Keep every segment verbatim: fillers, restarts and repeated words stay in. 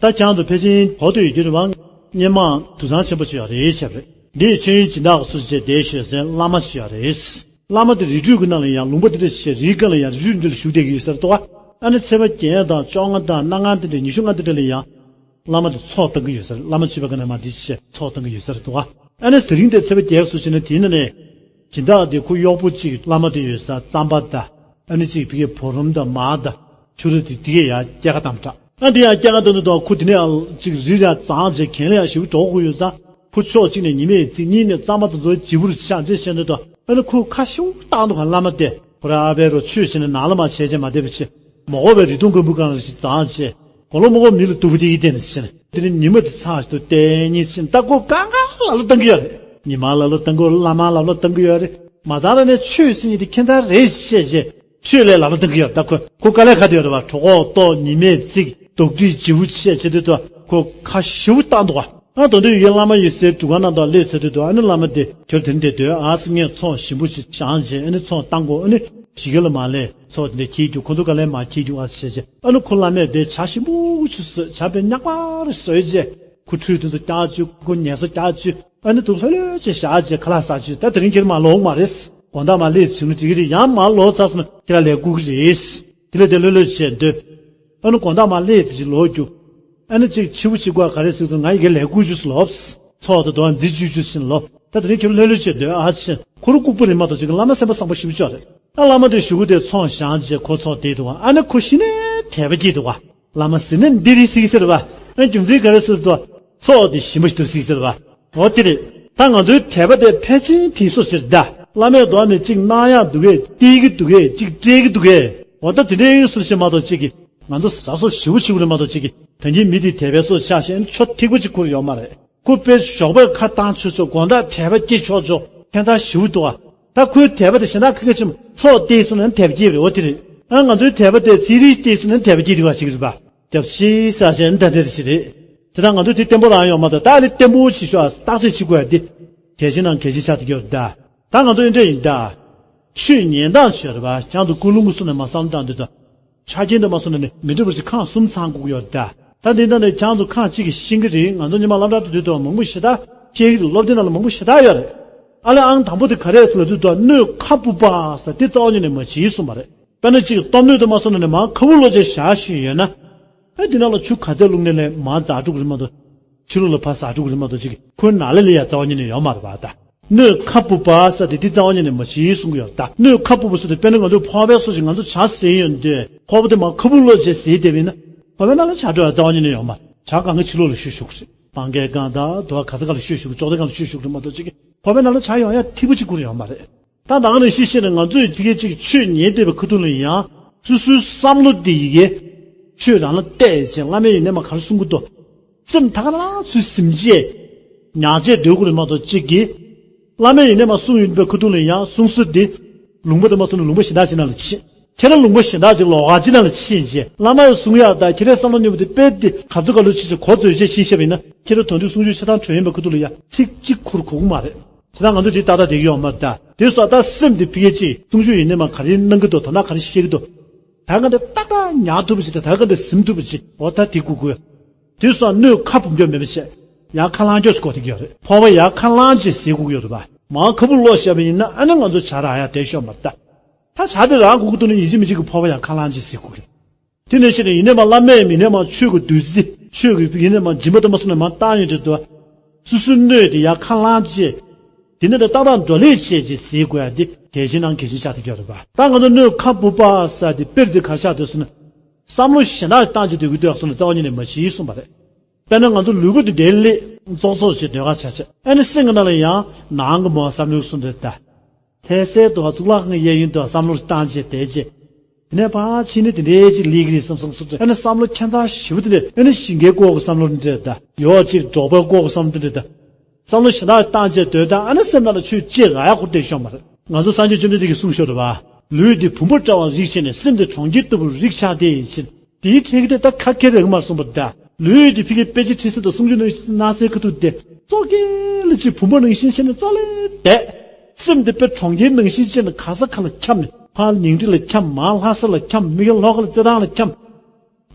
ད་ཁྱེད་རང་ཚོ་ཕལ་ཆེར་གོ་ཐོས་ཡོད་རྒྱུ་རེད་བ། སྔོན་མ་དུད་ཚང་ཆེན་པོ་ཅིག་ཡོད་རེད་བྱས་པ་རེད། འདི་ཡི་མཆོད་ཡོན་སྦྱིན་བདག་སུ་བྱས་དེ་ཞོལ་སའི་བླ་མ་ཞིག་ཡོད་རེད། བླ་མ་དེ་རི་ཁྲོད་ཀྱི་ནང་ལ་ཡང་ལུང་པ་འདི་འདྲ་བྱས་རིའི་སྒང་ལ་ཡང་རི་ཁྲོད་འདི་ལ་བཞུགས་བསྡད་ཀྱི་ཡོད་ས་རེད་དོ། ཨ་ནི་ཚེས་པ་བརྒྱད་དང་བཅོ་ལྔ་དང་གནངས་ཚེ་འདི་འདྲ་ཉི་ཤུ་ལྔ་འདི་འདྲ་ལ་ཡང་བླ་མ་དེ་ཚོགས་གཏང་གི་ཡོད་ས་རེད། བླ་མ་མཆོད་པའི་སྒང་ནས་མར་འདི་བྱས་ཚོགས་གཏང་གི་ཡོད་ས་རེད་དོ། ཨ་ནི་དེ་རིང་དེ་ཚེས་པ་བརྒྱད་སུ་བྱས་ན་དེའི་ནང་ནས་སྦྱིན་བདག་དེ་ཁོ་གཡོག་པོ་གཅིག་བླ་མ་དེ་ཡོད་ས་རྩམ་པ་དང་། ཨ་ནི་གཅིག་ཕ་གིའི་བུ་རམ་དང་མར་དང་ཕྱུ་ར་དེ་དེ་གས་ཡར་སྐྱེལ་ཁ་བཏང་དྲག་ཨ་དེ་ཡར་སྐྱེལ་ཁ་བཏང་དུས་དང་ཁོ་དེ་ནས་ཡང་གཅིག་རི་ལ་འཛེགས་བྱས་གྱེན་ལ་ཡར་ཞེ་པོ་འགྲོ་དགོས་ཡོད་ཙང་ཁོ་ཕྱོགས་གཅིག་ནས་ཉི་མའི་རྩིག་གཉིས་ནས་རྩམ་པ་དེ་ཚོ་ལྗིད་པོ་རུ་ཆགས་འདྲེ་བྱས་འདུག་ཨ་ནི་ཁོ་ཁ་ཤོར་བཏང་འདུག་ག་བླ་མ་དེ་ཁོ་ར་ཨ་ཕའི་རོ་ཆོས་བྱས་ནས་ནང་ལ་མར་བྱས་བྱས་མ་བསྡད་པ་བྱས་མ་གོ་བའི་རི་དུང་དཀོན་པོའི་སྒང་ལ་ཞིག་འཛེགས་བྱས་གོ་ལོ་མ་གོ་མི་ལ་སྡུག་པོ་དེ་ཡིད་བརྟན་ནས་བྱས་ནས་དེ་ནས་ཉི་མ་དེ་ཚར་ཞིག་ཏུ་བལྟས་ཉིན་ཕྱིན་ད་ཁོ་དཀའ་ངལ་ལ་ལོ་བཏང་གི་ཡོད་རེད། ཉི་མ་ལ་ལོ་བཏང་གི་ཡོད་རེད། བླ་མ་ལ་ལོ་བཏང་གི་ཡོད་རེད། མ་ཚང་ར་ནས་ཆོས་ཟེར་མཁན་དེ་ཁྱད་མཚར་རེད་བཤད་བྱས། ཆོས་ལས་ལ་ལོ་བཏང་གི་ཡོད། ད་ཁོ་ཁོ་དཀའ་ལས་ཁག་དེ་ཡོད་རེད་བ། གྲོད་ཁོག་ལྟོགས། ཉི་མས་འཚིག་འདུག་སྲན་ལྗིད་པོ་ཆེ་བྱེད་དུས་དུ་ཁོ་ཁ་ཞེ་པོ་བཏང་འདུག་བ། ཨ་དོན་དུ་ཡོད་བླ་མ་ཡོད་སའི་སྒྲུབ་ཁང་ནང་དུ་སླེབས་ཚར་དུས་དུ་ཨ་ནི་བླ་མ་དེ་ཁྱོད་དེ་འདྲ་སྡོད་ཨ་སི་ངས་ཚོགས་ཞིམ་པོ་ཞིག་བཞེངས་བྱས་ཨ་ནི་ཚོགས་བཏང་དགོས། ཨ་ནི་ཕྱི་རྒྱལ་ལ་མ་སླེབས་ཚོགས་དེ་འདྲ་འཁྱེར་རྒྱུགས། ཁོ་ཚོ་ག་ལེར་མ་འཁྱེར་རྒྱུགས་ཨ་ཟེར་བྱས། ཨ་ནི་ཁོ་བླ་མས་དེ་ཇ་ཞིམ་པོ་ཞིག་བཟོས། ཇ་དཔེ་ཉག་པ་རེ་བཟོས་བྱས་ཁོ་ཁྲུས་དེ་ཚོ་རྒྱག་བཅུག་ཁོ་ངལ་གསོ་རྒྱག་བཅུག་ཨ་ནི་འདུག་ལྷོད་ལྷོད་བྱས་བཞག་བྱས་ཁ་ལག་ཟ་བཅུག་ད་དེ་རིང་ཁྱེད་མ་ལོག་མ་རེད། དགོང་དག་མ་སླེབས་ཟིན་ན་འགྲིག་གི་རེད། ཡང་མ་ལོག་ཚར་སོང་ན་ཁྱེད་རང་ལས་སྐུག་གི་རེད། དེ་ལས་དེ་ལྷོད་ལྷོད་བྱས་སྡོད། ཨ་ནི་དགོང་དག་མ་སླེབས་ཚར་ཅིག་ལོག་རྒྱུགས། ཨ་ནི་ཅིག་ཕྱི་པོ་ཕྱི་སྐོར་ག་རེ་ཟེར་དུས་ང་ཡི་གེ་ལས་སྐུག་རྒྱུ་ཟེར་ལོབས། ཚོགས་དེ་དོ་འཛི་བཅུག་རྒྱུ་ཟེར་ལོ། ད་དེ་རིང་ཁྱེད་ལྷོད་ལྷོད་བྱས་སྡོད་ཨ་ཕྱིན་ཁོ་རང་ལྐུགས་པ་རེད་མ་གཏོགས་ཅིག་བླ་མ་སེམས་པ་བཟང་པོ་ཞེ་པོ་ཅིག་རེད། ཨ་བླ་མ་དེ་གཞུག་གུ་དེ་ཚོགས་བཞེངས་བྱས་ཁོ་ཚོགས་བསྡད་འདུག་ཨ་ནི་ཁོ་གཞི་ནས་དད་པ་སྐྱེས་འདུག་བ། བླ་མ་ཟེར་ན་འདི་རེད་ཟེར་གྱི་ཟེར་བ། ཨ་རྒྱུ་མཚན་ག་རེ་ཟེར་དུས་ཚོགས་དེ་ཞིམ་པོ་ཞིག་འདུག་ཟེར་གྱི་ཟེར་བ། འོ་དེ་རེད། ད་ང་ཚོའི་དད་པ་དེ་ཕལ་ཆེར་དེང་སང་ཟེར་ད། བླ་མས་འདུག་ནས་གཅིག་གནང་ཡག་འདུག་གས། སྟེར་གྱི་འདུག་གས། གཅིག་སྤྲད་ཀྱི་འདུག་གས། འོ་ད་དེ་འདྲའི་ཡོད་ཟེར་ཞེས་མ་གཏོགས་གཅིག་གིས་ང་ཚོ་ཟ་སོགས་ཞེ་པོ་ཞེ་པོ་རེད་མ་གཏོགས་གཅིག་གིས་ད་གིན་མི་དེ་དད་པའི་སྲོག་ཆགས་ཤིང་ཆོ་ཐིག་པོ་གཅིག་ཁུར་ཡོད་མ་རེད། ཁོ་དཔེ་ཞོགས་པའི་ཁ་བཏང་ཆོག་ཆོག་དགོང་དག་དད་པ་སྐྱེ་ཆོག་ཆོག་ཁྱད་མཚར་ཞེ་པོ་འདུག་ཨ། ད་ཁོའི་དད་པ་དེ་གཞན་དག་ཁ་ཁ་ཆེམ་ཚོགས་བལྟས་སོང་ན་དད་པ་སྐྱེ་བ་རེད། འོ་དེ་རེད། ཨ་ང་ཚོའི་དད་པ་དེ་ཚིག་རིས་བལྟས་སོང་ན་དད་པ་སྐྱེ་བ་ཞིག་རེད་པ། རྒྱབ་ཤི་ས་ཞེན་ད་འདྲ་ཞིག་རེད། དེ་དང་ང་ཚོ་དེ་བརྟན་པོ་རང་ཡོང་མ་ཐག་ད་ལས་བརྟན་པོ་བྱེད་ཤོག་ཨ། བརྟག་དཔྱད་བྱེད་དགོས་ཡ་དེ། གལ་ཆེ་ནང་གལ་ཆེ་ཆགས་ཀྱི་ཡོད་ད། ད་ང་ཚོ་འདི་འདྲ་ཡིན་ད། ཆོས་ཉན་སྟངས་བྱས་རེད་པ། ཁྱང་དུ་ཀུན་སློང་གི་སོ་ནས་མ་བསམ་བློ་བཏང་དུས་ད། ཆ་རྐྱེན་དུ་མ་སོང་ནས་མི་འདོད་པར་ཞིག་ཁང་གསུམ་ཚང་དགོས་ཀྱི་ཡོད་ད། ད་འདི་འདྲ་ནས་ཁྱང་དུ་ཁང་གཅིག་གིས་ཤེས་ཀྱི་རེད། ང་ཚོ་ཉི་མ་སློབ་གྲྭ་དུ་དུས་དུ་མང་པོ་ཞེ་དྲག་ཤེས་ཀྱི་རེད། སློབ་དེབ་ནང་ལ་མང་པོ་ཞེ་དྲག་ཡོད་རེད། ཨ་ལས་ཨང་དང་པོ་དེ་ག་རེ་ཟེར་ལབ་དུས་ད་སྣོད་ཁ་སྤུབ་པ་ཟེར་དེ་རྩ་བ་ཉིད་ནས་མ་བྱེད་གསུངས་པ་རེད། དཔེར་ན་གཅིག་སྟོབས་སྣོད་དུ་མ་སོང་ནས་མར་ཁ་སྦུབ་ལོག་བྱས་བཞག་བཞིན་ཡོད་ན། ཨེ་འདི་ནང་ལ་ཆུ་ག་ཚད་བླུགས་ནས་ལས་མར་འཛག་འགྲོ་གི་རེད་མ་གཏོགས། ཕྱི་ལོགས་ལ་ཕར་འཛག་འགྲོ་གི་རེད་མ་གཏོགས་ཅིག་ཁོའི་ནང་ལ་ལ་ཡ་རྩ་བ་ཉིད་ནས་ཡོད་མ་རེད་པ་ད། སྣོད་ཁ་སྦུབ་པ་ཟེར་དེ་འདི་རྩ་བ་ཉིད་ནས་མ་བྱེད་གསུང་གི་ཡོད་ད། སྣོད་ཁ་སྦུབ་པ་ཟེར་དེ་དཔེར་ན་ང་ཚོ་ཕོར་པའི་སོ་ཞིག་ང་ཚོ་ཇ་ཟས་ཡོང་དུས་ཕོར་པ་དེ་མར་ཁ་སྦུབ་ལོག་བྱས་ཟས་བསྡད་པ་ཡིན་ན། ཕོར་པའི་ནང་ལ་ཇ་འགྲོ་ཡ་རྩ་བ་ཉིད་ནས་ཡོད་མ་རེད། ཇ་གང་གི་ཕྱི་ལོགས་ལ་བཤུས་བཞག་གི་རེད། སྤང་ཁའི་སྒང་དང་དུ་བ་ག་ས་ག་ལ་བཤུས་བཞག་གི་ཅོག་ཙེ་སྒང་ལ་བཤུས་བཞག་གི་རེད་མ་གཏོགས་ཅིག་ཕོར་པའི་ནང་ལ་ཇ་ཡོང་ཡ་ཐིགས་པ་གཅིག་ཁུར་ཡོད་མ་རེད། ད་ད་ག་ནང་བཞིན་བཤད་ན་ང་ཚོས་ཕ་གིའི་ཅིག་ཆོས་ཉན་བསྡད་པའི་ཁ་ཐུག་ལ་ཡང་སོ་སོའི་བསམ་བློ་དེ་ཡི་གེ་ཆོས་རང་ལ་གཏད་ཅིང་བླ་མས་ཡིན་ནའི་མ་ག་རེ་གསུང་གི་འདུག་སེམས་ད་ག་རང་ཚུལ་ཟིན་བྱས་ཉག་བྱས་སྡོད་དགོས་རེད་མ་གཏོགས་གཅིག་གིས་བླ་མས་ཡིན་ནའི་མ་གསུང་ཡོད་པའི་ཁ་ཐུག་ལ་ཡང་གསུང་ས་དེ་ལུང་པ་དེ་མ་སོང་ན་ལུང་པ་གཞན་དག་ཅིག་ནང་ལ་ཕྱིན། ཁྱེད་རང་ལུང་པ་གཞན་དག་ཅིག་ལོགས་ཀ་ཅིག་ནང་ལ་ཕྱིན་བྱས་བླ་མ་ཡི་གསུང་ཡག་དང་ཁྱེད་རའི་བསམ་བློ་སྙོམས་པ་དེ་དཔེ་དེ་ག་ཚོད་ག་ལོ་ཕྱིན་བྱས་གོ་འཛོལ་བྱས་ཕྱིན་བཤད་པ་ཡིན་ན་ཁྱེད་རང་དོན་དུ་གསུང་ཆོས་ཆ་ཚང་གྲོལ་ཡིན་པའི་ཁ་ཐུག་ལ་ཡང་ཚིག་གཅིག་ཁུར་གོ་གི་མ་རེད། དེ་དག་ང་ཚོ་འདི་ཏག་ཏག་བསྡད་ཀྱི་ཡོད་མ་རེད་ད། དེ་སོགས་ད་སེམས་འདི་ཕ་གིའི་ཅིག་གསུང་ཆོས་ཡིན་ནའི་མ་ག་རེ་གནང་གི་འདུག་ད་ལྟ་ག་རེ་བཤད་ཀྱི་འདུག་ད་ག་འདི་ཏག་ཏག་ཉར་ཐུབ་པ་ཅིག་དང་ད་ག་འདི་ཟིན་ཐུབ་པ་ཅིག་འོ་ད་དེ་དགོས་ཀྱི་ཡོད། དེ་སོགས་སྣོད་ཁ་སྦུབ་རྒྱུ་མེད་པ་བྱས། ཡར་ཁ་ལངས་རྒྱུ་ཞིག་དགོས་བསྡད་ཀྱི་ཡོད་རེད། ཕོར་པ་ཡར་ཁ་ལངས་བྱས་ཟས་དགོས་ཀྱི་ཡོད་རེད་པ། མར་ཁ་སྦུབ་ལོག་བཞག་པ་ཡིན་ན་ཨ་ནི་ང་ཚོ་ཇ་རག་ཡ་དེ་ཤོར་མ་རེད་ད། ད་ཇ་དེ་རག་དགོས་ཀྱི་འདུག་ན་ཡིན་གཅིག་མིན་གཅིག་གི་ཕོར་པ་ཡར་ཁ་ལངས་བྱས་ཟས་དགོས་ཀྱི་རེད། དེ་ནས་ཤེས་ནས་ཡིན་ནའི་མ་བླ་མས་མིན་ནའི་མ་ཆོས་ཀྱི་བདུད་རྩི་ཆོས་ཀྱི་ཡིན་ནའི་མ་སྦྱིན་པ་དུ་མ་སོང་ནས་མ་བཏང་ཡོང་དུས་དུ། སོ་སོའི་སྣོད་དེ་ཡར་ཁ་ལངས་བྱས། དེ་ནས་ད་ཏག་ཏག་བགྲོ་གླེང་བྱས་རྗེས་ཟས་དགོས་ཡ་འདི་གལ་ཆེན་ནང་གལ་ཆེན་ཆགས་བསྡད་ཀྱི་ཡོད་རེད་པ། ད་ང་ཚོ་སྣོད་ཁ་སྦུབ་པ་ཟེར་དེ་དཔེར་དེ་ག་ཆགས་འདུག་ཟེར་ན། བསམ་བློ་གཞན་དག་བཏང་བྱས་སྡོད་ཀྱི་འདུག་ཟེར་ན་རྩ་བ་ཉིད་ནས་མ་བྱེད་གསུངས་པ་རེད། དཔེར་ན་ང་ཚོ་ལུས་པོ་འདི་འདྲའི་སླེབས་ཙོག་ཙོག་བྱས་སྡོད་ག་ཆ་ཆ་ཨ་ནི་སེམས་ཀྱི་ནང་ལ་ཡང་ནང་གི་མོ་བསམ་བློའི་གསུང་འདྲ་ད། ལྷ་སའི་དུ་བ་གཙུག་ལག་ཁང་གཡས་གཡོན་དུ་བསམ་བློ་བཏང་བྱས་བསྡད་རྗེས། དེ་ནས་ཕར་ཕྱིན་ནས་དེ་འདྲའི་ཅིག་ལས་ཀྱི་རེད་བསམ་བསམ་སོ་སོ་ཨ་ནི་བསམ་བློ་ཁྱད་མཚར་ཞེ་པོ་དེ་འདྲ་ཨ་ནི་ཞིང་ཁའི་སྐོར་གྱི་བསམ་བློ་འདྲ་ད་ཡོད་ཅིག་འབྲོག་པའི་སྐོར་གྱི་བསམ་བློ་འདྲ་ད། བསམ་བློ་གཞན་དག་བཏང་བྱས་སྡོད་ད་ཨ་ནི་སེམས་ནང་ལ་ཆོས་ཅེས་ར་ཡ་ཁུར་བསྡད་ཤོག་མ་རེད། ང་ཚོ་སངས་རྒྱས་བཅོམ་ལྡན་འདས་ཀྱིས་གསུངས་ཤོར་རེད་བ། ལུས་འདི་བུམ་པ་འདྲ་བར་རིག་བྱས་ནས་སེམས་འདི་གྲོང་ཁྱེར་ལྟ་བུར་རིག་ཆགས་ཏེ་ཕྱིན། དེའི་ཕྲད་ཀྱི་དེ་ད་ཁ་ཁེར་རེག་མར་གསུངས་པ་འདྲ། ལུས་འདི་ཕ་གིའི་དཔེ་ཆ་ཁྲིད་ས་དང་གསུང་ཆོས་གནང་ས་ཁ་ཐུག་དེ་ཙོག་གེ་ལ་ཅིག་བུམ་པ་ནང་བཞིན་བྱས་ནས་ཙོག་ལེ་བསྡད། སེམས་འདི་དཔེ་གྲོང་ཁྱེར་ནང་བཞིན་བྱས་ནས་ག་ས་ག་ལ་འཁྱམས་ནས་ཕར་ཉིང་ཁྲི་ལ་འཁྱམས། མར་ལྷ་ས་ལ་འཁྱམས། མི་གི་ལྷོ་ཁ་ལ་རྩེད་ཐང་ལ་འཁྱམས།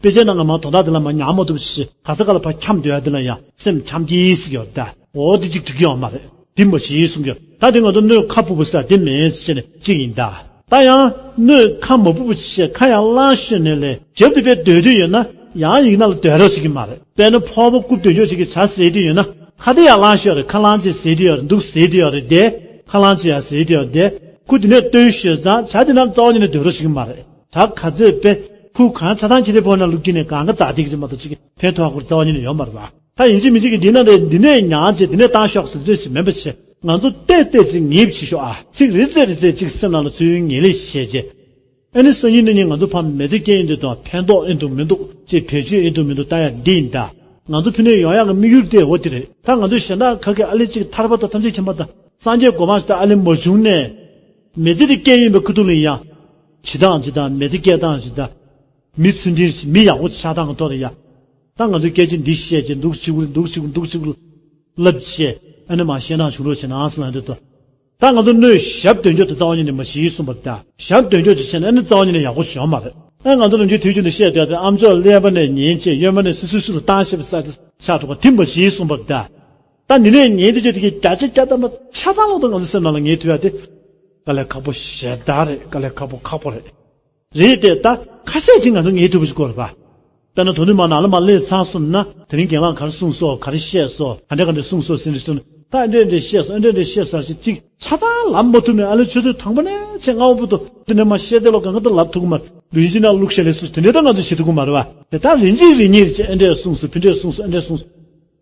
དཔེ་ཆའི་ནང་གི་མ་དོན་དག་དེ་ལ་མ་ཉམས་མ་ཐུབ་ཞེས་ག་ས་ག་ལ་ཕར་འཁྱམས་སྡོད་ཡ་དེ་ལ་ཡང་སེམས་འཁྱམས་ཀྱིན་ཟེར་གྱི་ཡོད་ད། འོ་དེ་གཅིག་འགྲིག་གི་ཡོད་མ་རེད། དེ་མ་གཞི་གསུང་གི་ཡོད། ད་དེ་ང་ཚོ་སྣོད་ཁ་ཕུབ་པ་ཟེར་དེ་མེད་ཟེར་ནས་གཅིག་ཡིན་ད། ད་ཡང་སྣོད་ཁ་མ་ཕུབ་པ་ཞེས་ཁ་ཡང་བླངས་ཤོར་ནས་ལས་ཞབས་དེ་པས་སྡོད་དུས་ཡོད་ན་ཡང་ཡིག་ནང་ལ་སྡོད་རོགས་བྱེད་ཀྱི་མ་རེད། དཔེར་ན་ཕོར་པ་རྐུབ་སྡོད་འཇོག་བྱེད་ཀྱི་བྱ་ཟེར་དུས་ཡོད་ན་ཁ་དེ་ཡང་བླངས་ཤོར་རེད། ཁ་བླངས་བྱེད་ཟེར་དུས་ཡོད་རེད། འདུག་ཟེར་དུས་ཡོད་རེད་དེ། ཁ་བླངས་བྱེད་ཡ་ཟེར་དུས་ཡོད་དེ། ཁུ་དེ་ནས་ལྟོས་ཤོར་ཙང་བྱ་དེ་ནང་རྩ་བ་ཉིད་ནས་སྡོད་རོགས་བྱེད་ཀྱི་མ་རེད། བྱ་ག་ཚོད་དཔེ་ཁུ་གང་ཆ་ཚང་ཁྱེར་ཏེ་ཕོག་ན་ལུག་ཁྱེར་ནས་གང་ག་འཛག་སྡོད་ཀྱི་རེད་མ་གཏོགས་གཅིག་གི་ཕན་ཐོགས་ཁུར་རྩ་བ་ཉིད་ནས་ཡོད་མ་རེད་པ། ད་ཡིན་གཅིག་མིན་གཅིག་གི་འདི་ན་རེད། འདི་ནས་ཉར་བྱས་འདི་ནས་བཏང་ཤོག་ཟེར་ཚོད་ཅིག་མིན་པ་བྱས། ང་ཚོ་ཏོག་ཙམ་ཅིག་ངེས་པ་བྱེད་ཤོག་ཨ། ཚིག་རེ་ཚེ་རེ་ཚེ་ཅིག་སེམས་ནང་ལ་ཚུར་ངེས་ལེགས་བྱས་རྗེས། ཨ་ནི་སང་ཉིན་གནངས་ཉིན་ང་ཚོ་ཕར་མི་ཚེ་སྐྱེལ་ཡོང་དུས་དང་ཕན་ཐོགས་ཨེ་འདུག་མི་འདུག་ཅེས་བེད་སྤྱོད་ཨེ་འདུག་མི་འདུག་ལྟ་ཡ་འདི་ཡིན་ད། ང་ཚོ་ཕུ་ནུ་ཡོང་ཡག་གི་དམིགས་ཡུལ་དེ་འོ་དེ་རེད། ད་ང་ཚོ་གཞན་དག་ཁ་ཀའི་ཨ་ལེ་གཅིག་ཐར་པ་དང་ཐམས་ཅད་མཁྱེན་པ་དང་སངས་རྒྱས་གོ་འཕང་ཞིག་དང་ཨ་ལེ་མ་བྱུང་ནས། མི་ཚེ་དེ་སྐྱེལ་ཡོང་པའི་ཁ་ཐུག་ལ་ཡང་། བྱེད་སྟངས་ཅིག་དང་མི་ཚེ་སྐྱེལ་སྟངས་ཅིག་དང་། མི་ཚུལ་མཐུན་ཞིག་མི་ཡག་པོ་ཆགས་སྟངས་ཀྱི་ཐོག་ལ་ཡང་། ད་ང་ཚོས་སྐད་ཆ་འདི་བཤད་ཅིག་འདུག་ཅིག་འདུག་ཅིག་འདུག་ཅིག་ལབ་བྱས། ཨ་ནི་མ་བཤད་སྟངས་བྱུང་རོགས་བྱེད་ནའང་ཟེར་ལབ་འདོད་དོ། ད་ང་ཚོ་སྣོད་ཞབས་འདོན་རྒྱུ་དེ་རྩ་བ་ཉིད་ནས་མ་གཞི་གསུངས་པར་གདའ། ཞབས་འདོན་རྒྱུ་དེ་བྱས་ན་ཨ་ནི་རྩ་བ་ཉིད་ནས་ཡག་པོ་བྱུང་མ་རེད། ཨ་ང་ཚོ་ནམ་རྒྱུན་དུས་རྒྱུན་དུ་བཤད་བསྡད་དེ་ཨ་མཆོག་ཀླད་པ་ནས་ཉན་བྱས་གཡོན་མ་ནས་སུ་སུ་སུ་ལ་བཏང་ཤེས་པ་ས་དེ་ཆགས་འགྲོ་བ་དེ་མ་གཞི་གསུངས་པར་གདའ། ད་འདི་ནས་ཉན་དེ་ཆོས་དེ་གི་བརྒྱ་ཆ་བརྒྱ་ཐམ་པ་ཆ་ཚང་ལོག་ཏུ་ང་ཚོ་སེམས་ནང་ལ་ངེས་ཐུབ་ཡ་དེ། དཀའ་ལས་ཁག་པོ་ཞེ་དྲག་རེད། དཀའ་ལས་ཁག་པོ་ཁག་པོ་རེད། རེད་དེ་ད་ཁ་ཤས་ཅིག་ང་ཚོ་ངེས་ཐུབ་པ་ཞིག་དགོས་རེད་པ། དཔེར་ན་དོ་ནུས་མ་ནང་ལ་མ་སླེབས་ཚར་སོང་ན་དེ་རིང་རྒན་ལགས་ག་རེ་གསུངས་སོ་ག་རེ་བཤད་སོ་ག་འདྲ་ག་འདྲ་གསུངས་སོ་ཟེར་ནས་གསུངས་ན་ད་ཨེ་འདྲ་ཨེ་འདྲ་བཤད་སོ་ཨེ་འདྲ་ཨེ་འདྲ་བཤད་སོ་ཟེར་ཅིག་ཆ་ཚང་ལབ་མ་ཐུབ་ནས་ཨ་ལེ་ཆུ་ཚོད་དང་པོ་ནས་ཆེས་སྔ་བོ་བར་དུ་དེ་ནས་མ་བཤད་དེ་ལོ་གང་ག་ད་ལབ་ཐུབ་ཀྱི་མ་རེད། ལུས་འཇིགས་ན་ལུག་ཤ་ལས་སུ་དེ་འདྲ་ད་ང་ཚོ་བྱེད་ཐུབ་ཀྱི་མ་རེད་བ། དེ་ད་རིན་གྱིས་རིན་གྱིས་རེད་ཅེས་ཨེ་འདྲ་གསུངས་སོ་ཕི་འདྲ་གསུངས་སོ་ཨེ་འདྲ་གསུངས་སོ།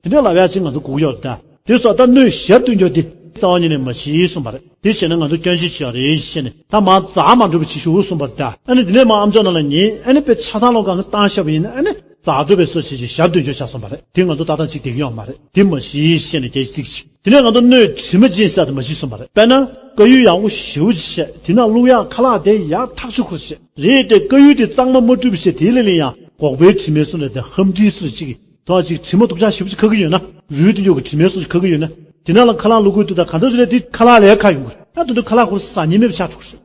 དེ་འདྲའི་ལབ་ཡ་ཅིག་ང་ཚོ་དགོས་ཡོད་རེད་ད། དེ་སོགས་ད་སྣོད་ཞབས་ཏུ་འཇོག་དེ་རྩ་བ་ཉིད་ནས་མ་བྱེད་གསུངས་པ་རེད། དེ་བྱས་ན་ང་ཚོ་སྐྱོན་ཅི་བྱས་རེད་ཞེས་ནས་ད་མར་འཛག་མ་འགྲོ་བ་བྱེད་ཤོག་གསུངས་པ་རེད་ད། ཨ་ནི་དེ་ནས་མར་ཨ་མཆོག་ནང་ལ་ཉན་ཨ་ནི་དཔེ་ཆ་ཚང་ལོ་གང་གི་བཏང་བཞག་པ་ཡིན་ན་ཨ་ནི་འཛག་འགྲོ་བའི་བཟོ་བྱེད་ཅིག་ཞབས་ཏུ་འཇོག་བྱ་གསུངས་པ་རེད། དེ་ང་ཚོ་ཏག་ཏག་ཅིག་བསྡད་ཀྱི་ཡོད་མ་རེད། དེ་མ་གཞི་ཞེས་ནས་སྐད་ཅིག་ཅིག་དེ་ནས་ང་ཚོ་སྣོད་དྲི་མ་ཅན་ཟེར་དེ་མ་གཞི་གསུངས་པ་རེད། དཔེར་ན་དཀར་ཡོལ་ཡག་པོ་ཞེ་པོ་ཅིག་བྱས་དེ་ནང་བླུག་ཡག་ཁ་ལག་དེ་ཡག་ཐག་ཆོད་ཁུར་བྱས་རེད་དེ་དཀར་ཡོལ་དེ་གཙང་མ་མ་བཀྲུས་པ་བྱས་དེའི་ལས་ལ་ཡང་སྒོག་པའི་དྲི་མའི་བཟོ་འདྲ་དེ་ཧམ་དྲིའི་བཟོ་འདྲ་ཅིག་ཐོག་ཅིག་དྲི་མ་སྡུག་ཅག་ཞེ་པོ་ཅིག་ཁ་གི་ཡོད་ན། རུལ་དུ་འཇོག་གི་དྲི་མའི་སོ་ཞིག་ཁ་གི་ཡོད་ན། དེ་ནང་ལ་ཁ་ལག་བླུག་དགོས་འདུག་ད་ག་འདྲ་ཟེར་ན་དེ་ཁ་ལག་ལས་ཁ་ཡོང་གི་རེད། ད་དེ་འདྲ་ཁ་ལག་ཁོ་རང་ཟ་ཉན་མེད་པ་ཆགས་འགྲོ་གི་རེད།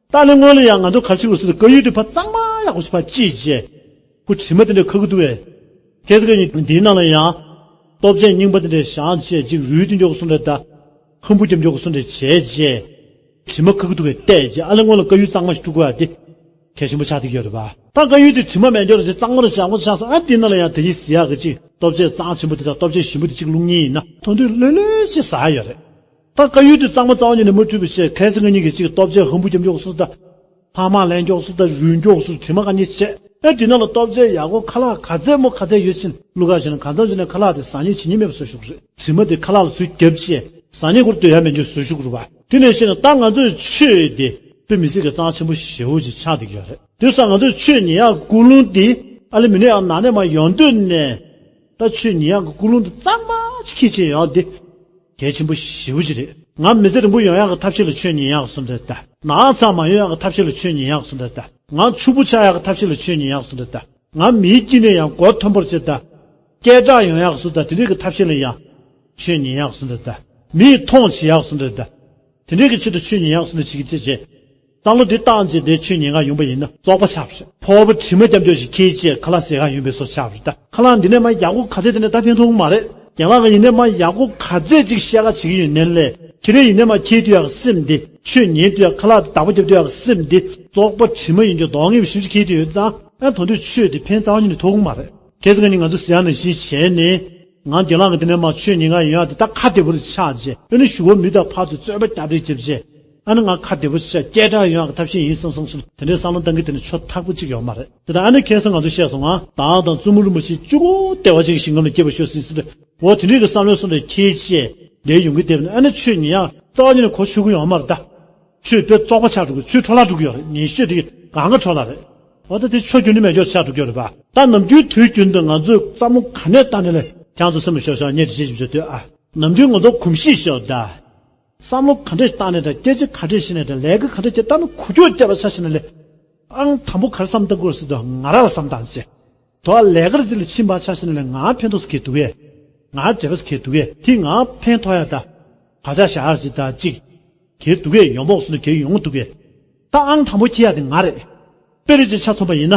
ད་ལས་སྔོན་ལ་ཡང་ང་ཚོ་ག་རེ་བྱེད་དགོས་ཟེར་ན་དཀར་ཡོལ་དེ་ཕར་གཙང་མ་ཡག་པོ་ཞིག་ཕར་བཅད་བྱས། ཁོ་དྲི་མ་དེ་འདྲ་ཁ་གི་འདུག་བས། ཁྱེད་ཚོ་གི་འདིའི་ནང་ལ་ཡང་། ལྟོ་ཆས་རྙིང་པ་དེ་འདྲ་བཞག་བྱས་ཅིག་རུལ་དུ་འཇོག་གི་བཟོ་འདྲ་དང་། ཧམ་པུ་རྒྱབ་འཇོག་གི་བཟོ་འདྲ་བྱས་བྱས། དྲི་མ་ཁ་གི་འདུག་བས་བལྟས་བྱས་ཨ་ལས་སྔོན་ལ་དཀར་ཡོལ་གཙང་མ་ཞིག་བཀྲུ་དགོས་ཡ་དེ། གལ་ཆེན་པོ་ཆགས་བསྡད་ཀྱི་ཡོད་རེད་པ། ད་དཀར་ཡོལ་དེ་དྲི་མ་མེད་འཇོག་རེད་ཅེས་གཙང་མ་རེད་ཅེས་ཡག་པོ་ཆགས་སོང་ཨ་དེའི་ནང་ལ་ཡང་དེ་གི་ཟི་ཡག་གི་ཅིག་ལྟོ་ཆས་གཙང་ཆེན་པོ་དེ་དང་ལྟོ་ཆས་ཞིམ་པོ་དེ་གཅིག་བླུགས་ཉེན་ཡིན་ན་མཐོང་དུས་ལྷོད་ལྷོད་ཅེས་ཟ་ཡ་ཡོད་རེད། ད་དཀར་ཡོལ་དེ་གཙང་མ་རྩ་བ་ཉིད་ནས་མ་བཀྲུས་པ་བྱས་ཁ་སང་ང་གཉིས་ཀྱིས་ཅིག་ལྟོ་ཆས་ཧམ་པུ་རྒྱབ་འཇོག་སོ་ད། ཕ་མ་ལེན་འཇོག་སོ་ད་རུལ་འཇོག་སོ་དྲི་མ་ག་ནི་བྱས་ཨ་དེ་ནང་ལ་ལྟོ་ཆས་ཡག་པོ་ཁ་ལག་ག་ཚད་མོ་ག་ཚད་ཡོད་ཕྱིན་བླུག་ག་བྱས་ན་གང་འཚམ་བྱས་ན་ཁ་ལག་དེ་ཟ་ཉེན་བྱེད་ཉེན་མེད་པ་བཟོ་ཞུ་གི་རེད། དྲི་མ་དེ་ཁ་ལག་ལ་ཚུར་རྒྱབ་བྱས་ཟ་ཉེན་ཁོར་སྡོད་ཡ་མེད་འཇོག་བཟོ་ཞུ་གི་རེད་པ། དེ་ནས་བཤད་ན་ད་ང་ཚོས་ཆོས་དེ་དཔེ་མི་སྲིད་ཀྱི་གཙང་ཆེན་པོ་ཞེ་བོ་ཅིག་ཆགས་བསྡད་ཀྱི་ཡོད་རེད། དེ་སོགས་ང་ཚོས་ཆོས་ཉན་ཡག་ཀུན་སློང་དེ་ཨ་ལེ་མི་ནས་ཡང་ནང་ནས་མ་ཡོང་དུས་ནས་ད་ཆོས་ཉན་ཡག་གི་ཀུན་སློང་དེ་གཙང་མ་ཅིག་ཁྱེར་བྱས་ཡོང་དེ་གལ་ཆེན་པོ་ཞེ་བོ་ཅིག་རེད། ང་མི་ཚེ་རིང་པོ་ཡོང་ཡག་གི་ཐབས་ཤེས་ལ་ཆོས་ཉན་ཡག་གི་བཟོ་འདྲ་ད། ན་ཚ་མ་ཡོང་ཡག་གི་ཐབས་ཤེས་ལ་ཆོས་ཉན་ཡག་གི་བཟོ་འདྲ་ད། ང་ཕྱུག་པོ་ཆགས་ཡག་གི་ཐབས་ཤེས་ལ་ཆོས་ཉན་ཡག་གི་བཟོ་འདྲ་ད། ང་མིའི་དཀྱིལ་ནས་ཡང་མགོ་མཐོན་པོར་བྱེད་ད། སྐད་གྲགས་ཡོང་ཡག་སུ་དང་དེ་འདྲའི་གི་ཐབས་ཤེས་ལ་ཡང་ཆོས་ཉན་ཡག་སུ་འདྲ་ད། མིས་མཐོང་བྱེད་ཡག་སུ་འདྲ་ད། དེ་འདྲའི་གི་ཆེད་དུ་ཆོས་ཉན་ཡག་སུ་འདྲ་བྱེད་ཀྱི་ཚེ་རྗེས། བསམ་བློ་འདི་བཏང་རྗེས་དེ་ཆོས་ཉན་ག་ཡོང་པ་ཡིན་ན་བཙོག་པ་ཆགས་པ་རེད། ཕོར་པ་དྲི་མ་རྒྱབ་འཇོག་ཞིག་ཁྱེར་རྗེས་ཁ་ལག་ཟས་ག་ཡོང་པའི་བཟོ་ཆགས་པ་རེད་ད། ཁ་ལག་འདི་ནས་མ་ཡག་པོ་ག་ཚད་དེ་ནས་ད་ཕན་ཐོགས་མ་རེད། རྒན་ལགས་ཀྱི་ཡིན་ནས་མ་ཡག་པོ་ག་ཚད་ཅིག་བཤད་ག་བྱེད་ཀྱི་ཡོད་ནའི་ལས། ཁྱེད་རའི་ཡིན་ནས་མ་ཁྱེར་དུས་ཡག་སེམས་འདི་ཆོས་ཉན་དུས་ཡག་ཁ་ལག་དེ་བདག་པོ་རྒྱབ་དུས་ཡག་སེམས་འདི་བཙོག་པ་དྲི་མ་ཡིན་རྒྱུ་གདོང་ངེས་པ་ཞིབ་ཅིག་ཁྱེར་དུ་ཡོད་ཙང་། ཨ་དོན་དུ་ཆོས་དེ་ཕན་ཚ་བ་ཉིད་ནས་ཐོགས་ཀྱི་མ་རེད། ཁྱེད་ཚོ་ག་ནི་ང་ཚོ་ཟེར་ཡག་ནང་བཞིན་བྱས་ནས། ང་རྒན་ལགས་ཀྱི་དེ་ནས་མ་ཆོས་ཉན་ག་ཡོང་ཡག་དེ་ད་ཁ་བདེ་པོ་རེ་ཆགས་རྗེས་ཨ་ནི་ཞུ་བ་མི་དང་ཕར་ཚུར་རྩོད་པ་རྒྱབ་རེས་རྒྱབ་རྗེས། ཨ་ནི་ང་ཁ་བདེ་པོ་ཆགས་སྐད་གྲགས་ཡོང་ཡག་གི་ཐབས་ཤེས་ཡིན་བསམ་བསམ་སོང་དེ་འདྲའི་བསམ་བློ་བཏང་གི་དེ་ནི་ཆོ་ཐག་པོ་གཅིག་ཡོད་མ་རེད། དེ་ལྟར་ཨ་ནི་ཁ་སང་ང་ཚོ་བཤད་སོང་ང་བདག་དང་བཙུན་མོ་རིན་པོ་ཆེ་གཅིག་པོ་བདེ་བ་ཅན་གྱི་ཞིང་ཁམས་ལ་སྐྱེ་བར་ཤོག་ཟེར་ཟེར་འོ་དེ་འདྲའི་གི་བསམ་བློའི་སོ་འདྲ་ཁྱེར་བྱས་བསྡད་ཡོང་གི་བསྡད་པ་ནི་ཨ་ནི་ཆོས་ཉན་ཡག་རྩ་བ་ཉིད་ནས་གོ་ཆོད་ཀྱི་ཡོད་མ་རེད་ད། ཆོས་དཔེ་བཙོག་པ་ཆགས་འགྲོ་གི་ཆོས་འཕྲོ་བརླག་འགྲོ་གི་ཡོད་རེད། ཉན་ཤོས་དེ་གང་ག་འཕྲོ་བརླག་རེད། འོ་ད་དེ་ཆོས་རྒྱུན་ནི་མེད་འཇོག་ཆགས་འགྲོ་གི་ཡོད་རེད་པ། ད་ནམ་རྒྱུན་དུས་རྒྱུན་དུ་ང་ཚོས་བསམ་བློ་ག་ནས་བཏང་ནས་ལས་ཁྱེད་ཚོ་སེམས་ལ་ཤོར་ཤོར་བརྙས་བཅོས་བྱེད་དུས་ཨ། ནམ་རྒྱུན་ང་ཚོ་གོམས་གཤིས་ཤོར་ད། བསམ་བློ་ག་འདྲས་བཏང་ནས་དང་སྐད་ཆ་ག་འདྲས་བཤད་ནས་དང་ལས་ཀ་ག་འདྲས་བྱས་ད་ནི་གོ་རྒྱུ་བསྐྱལ་བ་ཆ་བཞག་ན་ལས། ཨང་དང་པོ་ག་རེ་བསམ་བཏང་དགོས་ཟེར་དུས་ང་རང་ལ་བསམ་བཏང་ཟེར། དོ་ལས་ཀར་ཅིག་ལ་ཕྱིན་པ་ཆ་བཞག་ན་ལས་ང་ཕན་ཐོགས་སུ་གྱེས་འདུག་གས། ང་འབྲས་བུ་སུ་གྱེས་འདུག་གས་དེ་ང་ཕན་ཐོགས་ཡ་ད། བག་ཆགས་བཞག་ཟེར་ད་ཅིག་གྱེས་འདུག་གས་ཡོང་འབོག་སུ་ནས་གྱེས་ཡོང་འདུག་གས། ད་ཨང་དང་པོ་ཁྱེར་ཡ་དེ་ང་རེད། དཔེ་རེད་ཅེས་ཆ་མཚོན་པ་ཡིན་ན།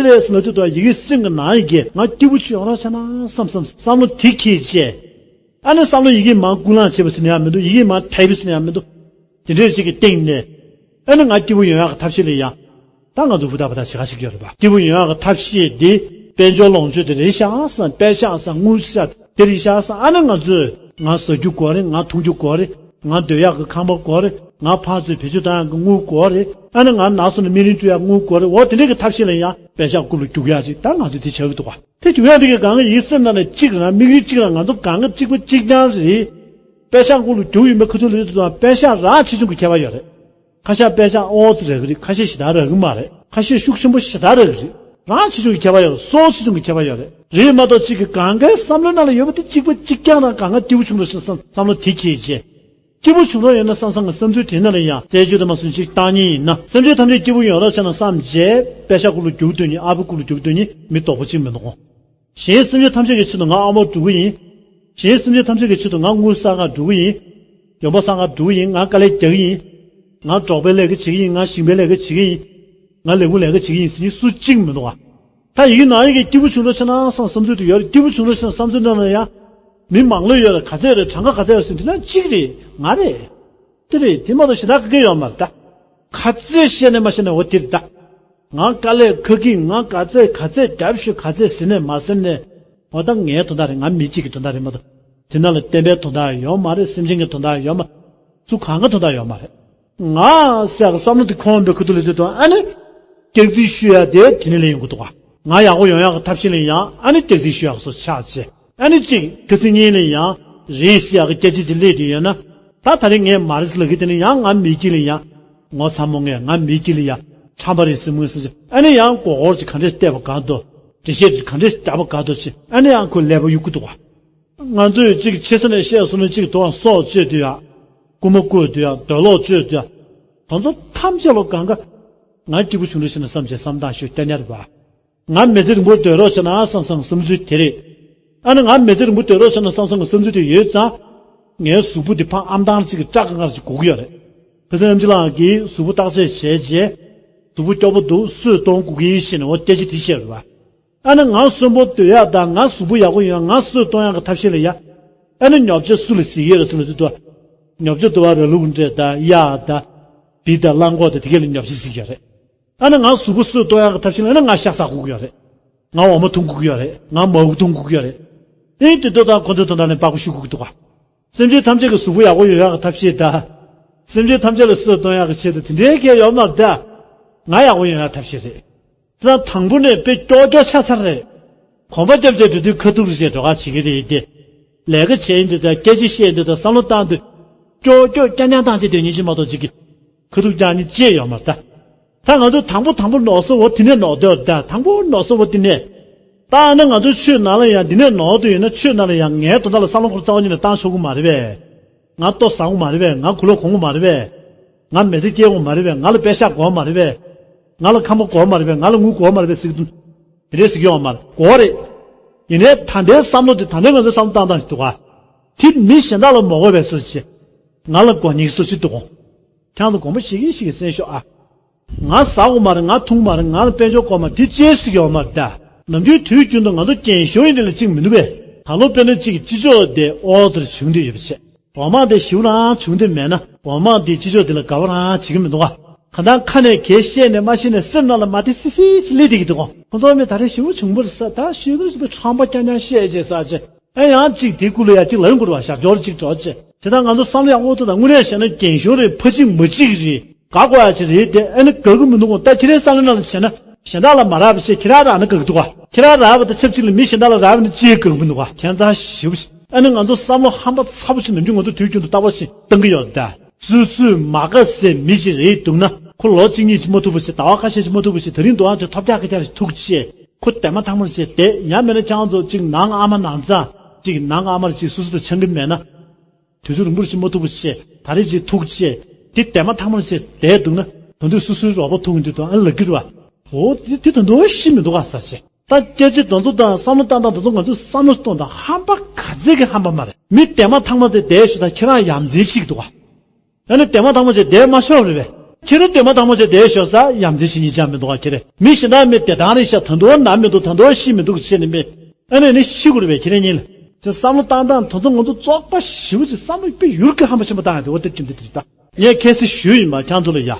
རེ་རེད་ཟེར་ལབ་དུས་ད་ཡི་གེ་སེམས་ཀྱི་ནང་ཡི་གེ་ང་སྐྱིད་པོ་ཅིག་ཡོང་རོགས་བྱས་ན་བསམ་བསམ་བསམ་བློ་དེ་འཁྱེར་བྱས། ཨ་ནི་བསམ་བློ་ཡི་གེ་མར་ཀུན་སློང་བྱེད་པ་ཟེར་ན་ཡང་མི་འདུག་ཡི་གེ་མར་དལ་པོ་ཟེར་ན་ཡང་མི་འདུག་དེ་འདྲས་ཞིག་གི་སྟེང་ནས། ཨ་ནི་ང་སྐྱིད་པོ་ཡོང་ཡག་གི་ཐབས་ཤེས་ལ་ཡ། ད་ང་ཚོ་ཧུར་ཐག་ཧུར་ཐག་བྱེད་ག་ཞིག་ཡོད་རེད་པ། སྐྱིད་པོ་ཡོང་ཡག་གི་ཐབས་ཤེས་འདི་དཔལ་འབྱོར་ལོངས་སྤྱོད་དེ་རེད་ཤག་བསམ། པད་ཤག་བསམ། དངུལ་ཤག་དེ་རེད་ཤག་བསམ། ཨ་ནི་ང་ཚོས་ང་ཟ་རྒྱུ་དགོས་རེད། ང་འཐུང་རྒྱུ་དགོས་རེད། ང་སྡོད་ཡག་གི་ཁང་པ་དགོས་རེད། ང་ཕར་ཚུར་བེད་སྤྱོད་གཏོང་ཡག་གི་དངུལ་དགོས་རེད། ཨ་ནི་ང་ན་སོང་ནས་སྨན་རིན་སྤྲོད་ཡག་དངུལ་དགོས་རེད། འོ་དེ་འདྲས་ཀྱི་ཐབས་ཤེས་ལ་ཡང་པད་ཤག་རྐུབ་ལ་རྒྱུག་ཡག་ཅིག་ད་ང་ཚོས་དེ་བྱ་གི་འདུག་ག་དེ་རྒྱུག་ཡག་དེ་གི་གང་གི་ཡིན་སེམས་ནང་ནས་གཅིག་རང་དམིགས་ཡུལ་གཅིག་རང་ང་ཚོ་གང་གི་གཅིག་པ་གཅིག་རྐྱང་རེད། པད་ཤག་རྐུབ་ལ་རྒྱུག་ཡིན་པའི་ཁ་ཐུག་ལ་ཡོད་དུས་ཙང་པད་ཤག་རང་ཆེ་ཆུང་གི་ཁྱད་པར་ཡོད་རེད། ཁ་ཤས་པད་ཤག་ཨོ་ཙི་རག་གི་རེད། ཁ་ཤས་ཞེ་དྲག་རག་གི་མ་རེད། ཁ་ཤས་ཤུགས་ཆེན་པོ་ཞེ་དྲག་རག་གི་རེད། རང་ཆེ་ཆུང་གི་ཁྱད་པར་ཡོད་རེད། སོ་ཆེ་ཆུང་གི་ཁྱད་པར་ཡོད་རེད། རེད་མ་གཏོགས་གཅིག་གི་གང་གའི་བསམ་བློའི་ནང་ལ་ཡོད་པ་དེ་གཅིག་པ་གཅིག་རྐྱང་རང་གང་ག་སྐྱིད་པོ་བྱུང་འགྲོ་ཞེས་བསམ་བསམ་བློ་དེ་འཁྱེར་བྱས། སྐྱིད་པོ་བྱུང་རོགས་ཡོད་ན་བསམ་བསམ་གི་བསམ་ཚུལ་དེ་ནང་ལ་ཡང་རྩད་གཅོད་དུ་མ་སོང་ཅིག་བཏང་ཉེན་ཡིན་ན། སེམས་ཅན་ཐམས་ཅད་སྐྱིད་པོ་ཡོང་རོགས་བྱས་ན་བསམ་བྱས་པད་ཤག་རྐུབ་ལ་རྒྱུག་འདོད་ཉེན། ཨ་ཕའི་རྐུབ་ལ་རྒྱུག་འདོད་ཉེན་མི་དོག་པོ་གཅིག་མི་འདུག་གོ། གཞན་སེམས་ཅན་ཐམས་ཅད་ཀྱི་ཆེད་དུ་ང་ཨ་མ་སྒྲུབ་ཀྱི་ཡིན། གཞན་སེམས་ཅན་ཐམས་ཅད་ཀྱི་ཆེད་དུ་ང་དངུལ་བསགས་ག་འགྲོ་གི་ཡིན། ཡོང་འབབ་བསགས་ག་འགྲོ་གི་ཡིན། ང་དཀའ་ལས་རྒྱག་གི་ཡིན། ང་འབྲོག་པའི་ལས་ཀ་བྱེད་ཀྱི་ཡིན། ང་ཞིང་པའི་ལས་ཀ་བྱེད་ཀྱི་ཡིན། ང་ལས་ཁུངས་ལས་ཀ་བྱེད་ཀྱི་ཡིན་ཟེར་མཁན་སུ་གཅིག་མི་འདུག་ག་ད་ཡི་གེ་ནང་ཡི་གེ་སྐྱིད་པོ་བྱུང་རོགས་བྱས་ན་བསམ་བསམ་ཚུལ་དུ་ཡོད་རེད། སྐྱིད་པོ་བྱུང་རོགས་བྱས་ན་བསམ་ཚུལ་ནང་ལ་ཡང་མི་མང་ལོས་ཡོད་རེད། ག་ཚད་རེད། གྲངས་ཀ་ག་ཚད་ཡོད་ཟེར་དུས་ན་གཅིག་རེད། ང་རེད། དེ་རེད། དེ་མ་གཏོགས་ཞེ་དྲག་ག་གེ་ཡོད་མ་རེད་ད། ག་ཚད་བཤད་ནས་མ་བཤད་ནས་འོ་དེ་རེད་ད། ང་དཀའ་ལས་ཁག་གི་ང་ག་ཚད་ག་ཚད་རྒྱབ་ཤོག་ག་ཚད་ཟེར་ནས་མ་ཟེར་ནས། འོ་ད་ངའི་དོན་དག་རེད། ང་མི་གཅིག་གི་དོན་དག་རེད་མ་གཏོགས། དེ་ནང་ལ་བསྟན་པའི་དོན་དག་ཡོད་མ་རེད། སེམས་ཅན་གྱི་དོན་དག་ཡོད་མ། སུ་གང་ག་དོན་དག་ཡོད་མ་རེད། ང་ཟེར་གི་བསམ་བློ་དེ་ཁོང་པའི་ཁུ་ཐུ་ལ་དེ་དང་ཨ་ནི། སྐྱག་རྫུན་ཤོད་ཡ་དེ་དེ་ནས་ལས་ཡོང་གི་འདུག་ག་ང་ཡག་པོ་ཡོང་ཡག་གི་ཐབས་ཤེས་ལ་ཡང་ཨ་ནི་སྐྱག་རྫུན་ཤོད་ཡག་སོ་ཆགས་བྱས། ཨ་ནི་གཅིག་ཁ་སང་ཉིན་ལ་ཡང་རེད་ཟེར་ཡག་གི་སྐད་ཆ་དེ་སླེབས་དུས་ཡོད་ན། ད་ད་རེས་ངས་མ་རེད་ཟེར་ལབ་གི། དེ་ནས་ཡང་ང་མི་དཀྱིལ་ལ་ཡང་། ངོ་ཚ་མོ་ངས་ང་མི་དཀྱིལ་ལ་ཡང་ཁྲམ་པ་རེད་ཟེར་མོ་ཟེར་ཅིག་ཨ་ནི་ཡང་མགོ་སྐོར་ཅིག་ག་འདྲས་བལྟས་པ་དགའ་འདུག་འགྲེལ་བཤད་ཅིག་ག་འདྲས་རྒྱབ་པ་དགའ་འདུག་ཅིག་ཨ་ནི་ཡང་ཁོ་ཀླད་པ་གཡུག་གི་འདུག་ག་ང་ཚོས་གཅིག་ཆེ་ས་ནས་བཤད་སོང་ན་གཅིག་དུ་བ་སྲོག་གཅོད་དུས་ཡ། རྐུན་མ་རྐུ་དུས་ཡ། འདོད་ལོག་གཅོད་དུས་ཡ། དེ་ཚོ་ཐམས་ཅད་ལོ་གང་ག་ང་སྐྱིད་པོ་བྱུང་རེ་ཞེ་ན་བསམ་བྱས་བསམ་སྟངས་ཤོད་སྟེ་ཉར་བ། ང་མི་ཚེ་རིང་པོ་སྡོད་རོགས་བྱས་ན་བསམ་བསམ་བསམ་ཚུལ་དེ་རེད། ཨ་ནི་ང་མི་ཚེ་རིང་པོ་སྡོད་རོགས་བྱས་ན་བསམ་བསམ་གི་བསམ་ཚུལ་དེ་ཡོད་ཙང་། ངའི་གཟུགས་པོ་འདི་ཕར་ཨམ་ཐང་གཅིག་གི་སྐྲ་གང་ག་ཅིག་འགུག་གི་ཡོད་རེད། ཁ་སང་ཨེམ་ཆི་ལགས་ཀྱིས་གཟུགས་པོ་བརྟག་དཔྱད་བྱས་རྗེས། གཟུགས་པོ་སྐྱོ་པོ་འདུག་སུས་གཏོང་དགོས་ཀྱི་ཡིན་ཞེས་ནས་འོ་སྐད་ཆ་དེ་བཤད་རེད་བ། ཨ་ནི་ང་གསོན་པོ་སྡོད་ཡག་དང་ང་གཟུགས་པོ་ཡག་པོ་ཡོང་ཡག་ང་སུས་གཏོང་ཡག་གི་ཐབས་ཤེས་ལ་ཡ། ཨ་ནི་ཉོ་ཆ་སུ་ལ་གཟིགས་ཡོད་རེད་ཟེར་ལ་དུས་དུ། ཉོ་ཆ་དུ་བ་ར་ལུག་འདྲེ་དང་གཡག་དང་ བི་དང་གླང་གོག་དང་དེ་གས་ལ་ཉོབ་ཆེ་ཟིག་ཡོད་རེད། ཨ་ནི་ང་གཟུགས་པོ་སུས་གཏོང་ཡག་གི་ཐབས་ཤེས་ལ་ཨ་ནི་ང་ཤ་ཟ་དགོས་ཀྱི་ཡོད་རེད། ང་འོ་མ་འཐུང་དགོས་ཀྱི་ཡོད་རེད། ང་མར་ཁུ་འཐུང་དགོས་ཀྱི་ཡོད་རེད། ཨེ་དེ་ཚོ་དང་ཁོ་ཚོའི་དོན་དག་ལ་འབག་གོ་ཞུ་དགོས་ཀྱི་འདུག་ག་སེམས་ཅན་ཐམས་ཅད་ཀྱི་གཟུགས་པོ་ཡག་པོ་ཡོང་ཡག་གི་ཐབས་ཤེས་དང་། སེམས་ཅན་ཐམས་ཅད་ལ་སུས་གཏོང་ཡག་གི་ཆེད་དུ་དེ་འདྲའི་གལ་ཡོད་མ་རེད་ད། ང་ཡག་པོ་ཡོང་ཡག་ཐབས་ཤེས་རེད། དང་དང་པོ་ནས་དཔེ་ཀྱོག་ཀྱོག་ཆགས་ཚར་རེད། གོམ་པ་རྒྱབ་བྱས་འགྲོ་དུས་ཁ་ཐུག་རེ་བྱས་འགྲོ་ག་བྱེད་ཀྱི་རེད་དེ། ལས་ཀ་བྱས་ཡིན་དུས་དང་སྐད་ཆ་བཤད་ཡིན་དུས་དང་བསམ་བློ་བཏང་དུས། ཀྱོག་ཀྱོག་རྐྱང་རྐྱང་བཏང་བྱས་དོན་སྙིང་ཅིག་མ་གཏོགས་ཅིག་གི། ཁ་ཐུག་རྐྱང་གཉིས་བཅས་ཡོད་མ་རེད་ད། ད་ང་ཚོ་དང་པོ་དང་པོ་ནོར་སོང་བ་དེ་ནས་ནོར་འདོད་ད་དང་པོ་ནོར་སོང་བ་དེ་ནས། ད་ཨ་ནི་ང་ཚོ་ཆོས་ནང་ལ་ཡང་འདི་ནས་ནོར་འདོད་ཡོད་ན་ཆོས་ནང་ལ་ཡང་ངའི་དོན་དག་ལ་བསམ་བློ་འཁོར་རྩ་བ་ཉིད་ནས་བཏང་ཆོག་གི་མ་རེད་པས། ང་ལྟོ་བཟང་གི་མ་རེད་པས། ང་གོས་ལོག་གོན་གི་མ་རེད་པས། ང་མི་ཚེ་སྐྱེལ་དགོས་མ་རེད་པས། ང་ལ་པད་ཤག་དགོས་མ་རེད་པས། ང་ལ་ཁ་མོ་དགོས་མ་རེད་པས། ང་ལ་དངུལ་དགོས་མ་རེད་པས་ཟེར་གྱི་འདུག་དེ་འདྲས་ཟེར་གྱི་ཡོད་མ་རེད། དགོས་རེད། ཡིན་ནའི་ད་ལྟའི་བསམ་བློ་དེ་ད་ལྟའི་ང་ཚོའི་བསམ་བློ་བཏང་སྟངས་ཤིག་འདུག་ག་དེ་མི་གཞན་དག་ལ་མ་དགོས་པའི་བཟོ་ཅིག་ང་ལ་དགོས་ཉེན་གྱི་བཟོ་ཅིག་འདུག་གོ་ཁྱེད་ཚོ་དགོངས་པ་བཞེས་ཀྱིན་བཞེས་ཀྱིན་གསན་ཤོག་ཨ། ང་ཟ་དགོས་མ་རེད། ང་འཐུང་མ་རེད། ང་ལ་དཔལ་འབྱོར་དགོས་མ་རེད། དེ་ཅི་ཟེར་གྱི་ཡོད་མ་རེད་ད། ནམ་རྒྱུན་དུས་རྒྱུན་དུ་ང་ཚོ་རྒན་གཞོན་ཡིན་དེ་ལ་གཅིག་མི་འདུག་པས། ད་ལོ་དཔེར་ན་གཅིག་སྤྱི་ཚོགས་དེ་ཨོ་ཙེར་བྱུང་བསྡད་ཡོད་པ་བྱས། འོ་མ་དེ་ཞིབ་རང་བྱུང་དེ་མེད་ན་འོ་མ་དེ་སྤྱི་ཚོགས་དེ་ལ་དགའ་བ་རང་བྱེད་ཀྱི་མི་འདུག་ག་གང་ལྟར་ཁ་ནས་གལ་བཤད་ནས་མ་ཤེས་ནས་སེམས་ནང་ལ་མ་དེ་སི་སི་ཞིག་སླེབས་བསྡད་ཀྱི་འདུག་གོ་ཁོ་ཚོ་མི་ད་རེས་ཞིབ་པོ་བྱུང་བ་རེད་ཟེར། ད་ཞིབ་པོ་ཞིབ་པོ་ཁྲམ་པ་རྐྱང་རྐྱང་བཤད་བྱས་ཟེར་བྱས། ཨེ་ཡང་གཅིག་དེ་ཀུ་ལུ་ཡ་གཅིག་ལ་ཡོང་དགོས་རེད་པ། ཞབས་ཞོར་གཅིག་འགྲོ་བྱས། དེ་དག་ང་ཚོ་བསམ་བློ་ཡག་པོ་ཐོག་དང་དངོས་གནས་བཤད་ན་རྒན་གཞོན་རེད། ཕ་གཅིག་མ་གཅིག་རེད། དགའ་དགོས་ཡ་ཅིག་རེད་དེ། ཨ་ནི་དགའ་གི་མི་འདུག་གོ་ད་ཁྱེད་རའི་བསམ་བློ་ནང་ལ་བྱས་ན་གཞན་དག་ལ་མ་རག་པ་བྱས་ཁྱེད་རང་རག་ན་དགའ་གི་འདུག་ག་ཁྱེད་རང་རག་པ་དང་ཆབས་ཅིག་ལ་མི་གཞན་དག་ལ་རག་པ་ནི་ཅི་ཡང་དགའ་གི་མི་འདུག་ག་ཁྱད་མཚར་ཞེ་པོ་ཞིག་ཨ་ནི་ང་ཚོ་བསམ་བློ་ཧམ་པ་ཚ་པོ་ཞིག་ནམ་རྒྱུན་ང་ཚོ་དུས་རྒྱུན་དུ་ལྟ་བ་ཞིག་བཏང་གི་ཡོད་ད། སུད་སུད་མ་དགའ་སའི་མི་ཞིག་རེད་འདུག་ན་ཁོ་ལོ་གཅིག་གཉིས་ཅིག་མ་ཐུག་པ་ཞིག་ཟླ་བ་ཁ་ཤས་ཅིག་མ་ཐུག་པ་ཞིག་ད་རིང་འདུག་ཨང་དེ་ཐོབ་རྒྱག་ཁ་རྒྱག་ཞིག་ཐུག་བྱས། ཁོ་དེ་མ་ཐག་མར་བྱས་བསྡད་ཡང་མེད་ན་ཁྱེད་ཚོ་གཅིག་ནང་ཨ་མ་ནང་ཚང་གཅིག་ནང་ཨ་མར་གཅིག་སུ་སུ་དང་འཆམ་གི་མེད་ན། དུས་ཚོད་རིང་པོར་ཅིག་མ་ཐུག་པ་བྱས་ད་རེས་ཅིག་ཐུག་བྱས། དེ་དེ་མ་ཐག་མར་བྱས་བསྡད་འདུག་ན་ད་དུང་སུ་སུའི་རོགས་པ་ཐུག་འདུག་དང་ཨ་ལབ་ཀྱི་རེད་བ། འོ་དེ་དེ་ད་དུང་ཤི་མི་འདུག་ག་ས་བྱས། ད་སྐད་ཆ་དེ་ཚོ་དང་བསམ་བློ་བཏང་སྟངས་དེ་ཚོ་ང་ཚོས་བསམ་བློ་གཏོང་དང་ཧམ་པ་ག་ཚད་ཀྱི་ཧམ་པ་མ་རེད། མི་དེ་མ་ཐག་མ་དེ་བསྡད་ཤོག་ད་ཁྱེད་རང་ཡ་མཚན་ཞིག་འདུག་ག་ཨ་ནི་དེ་མ་ཐག་མ་བྱས་བསྡད་མ་ཆོག་རེད་པས། ཁྱེད་རང་དེ་མ་ཐག་མ་བྱས་བསྡད་ཤོག་ས་ཡ་མཚན་ཞིག་ཉིད་ཅང་མི་འདུག་ག་ཁྱེད་རེད། མི་གཞན་དག་མི་བདེ་ཐང་རེད་ཤག་ད་དུང་ན་མི་འདུག་ད་དུང་ཤི་མི་འདུག་བྱས་ནས་མི་ཨ་ནི་ནི་ཤི་དགོས་རེད་པས། ཁྱེད་རང་གཉིས་ལ་དེ་བསམ་བློ་བཏང་སྟངས་དེ་ཚོ་ང་ཚོ་བཙོག་པ་ཞེ་པོ་ཅིག་བསམ་བློ་དཔེ་ཡུར་གི་ཧམ་པ་ཆེན་པོ་བཏང་ཡ་དེ་འོ་དེ་ཅི་འདི་དེ་རེད་ད། ངས་ཁ་སང་ཞུས་ཡིན་པ་ཁྱེད་ཚོ་ལ་ཡ།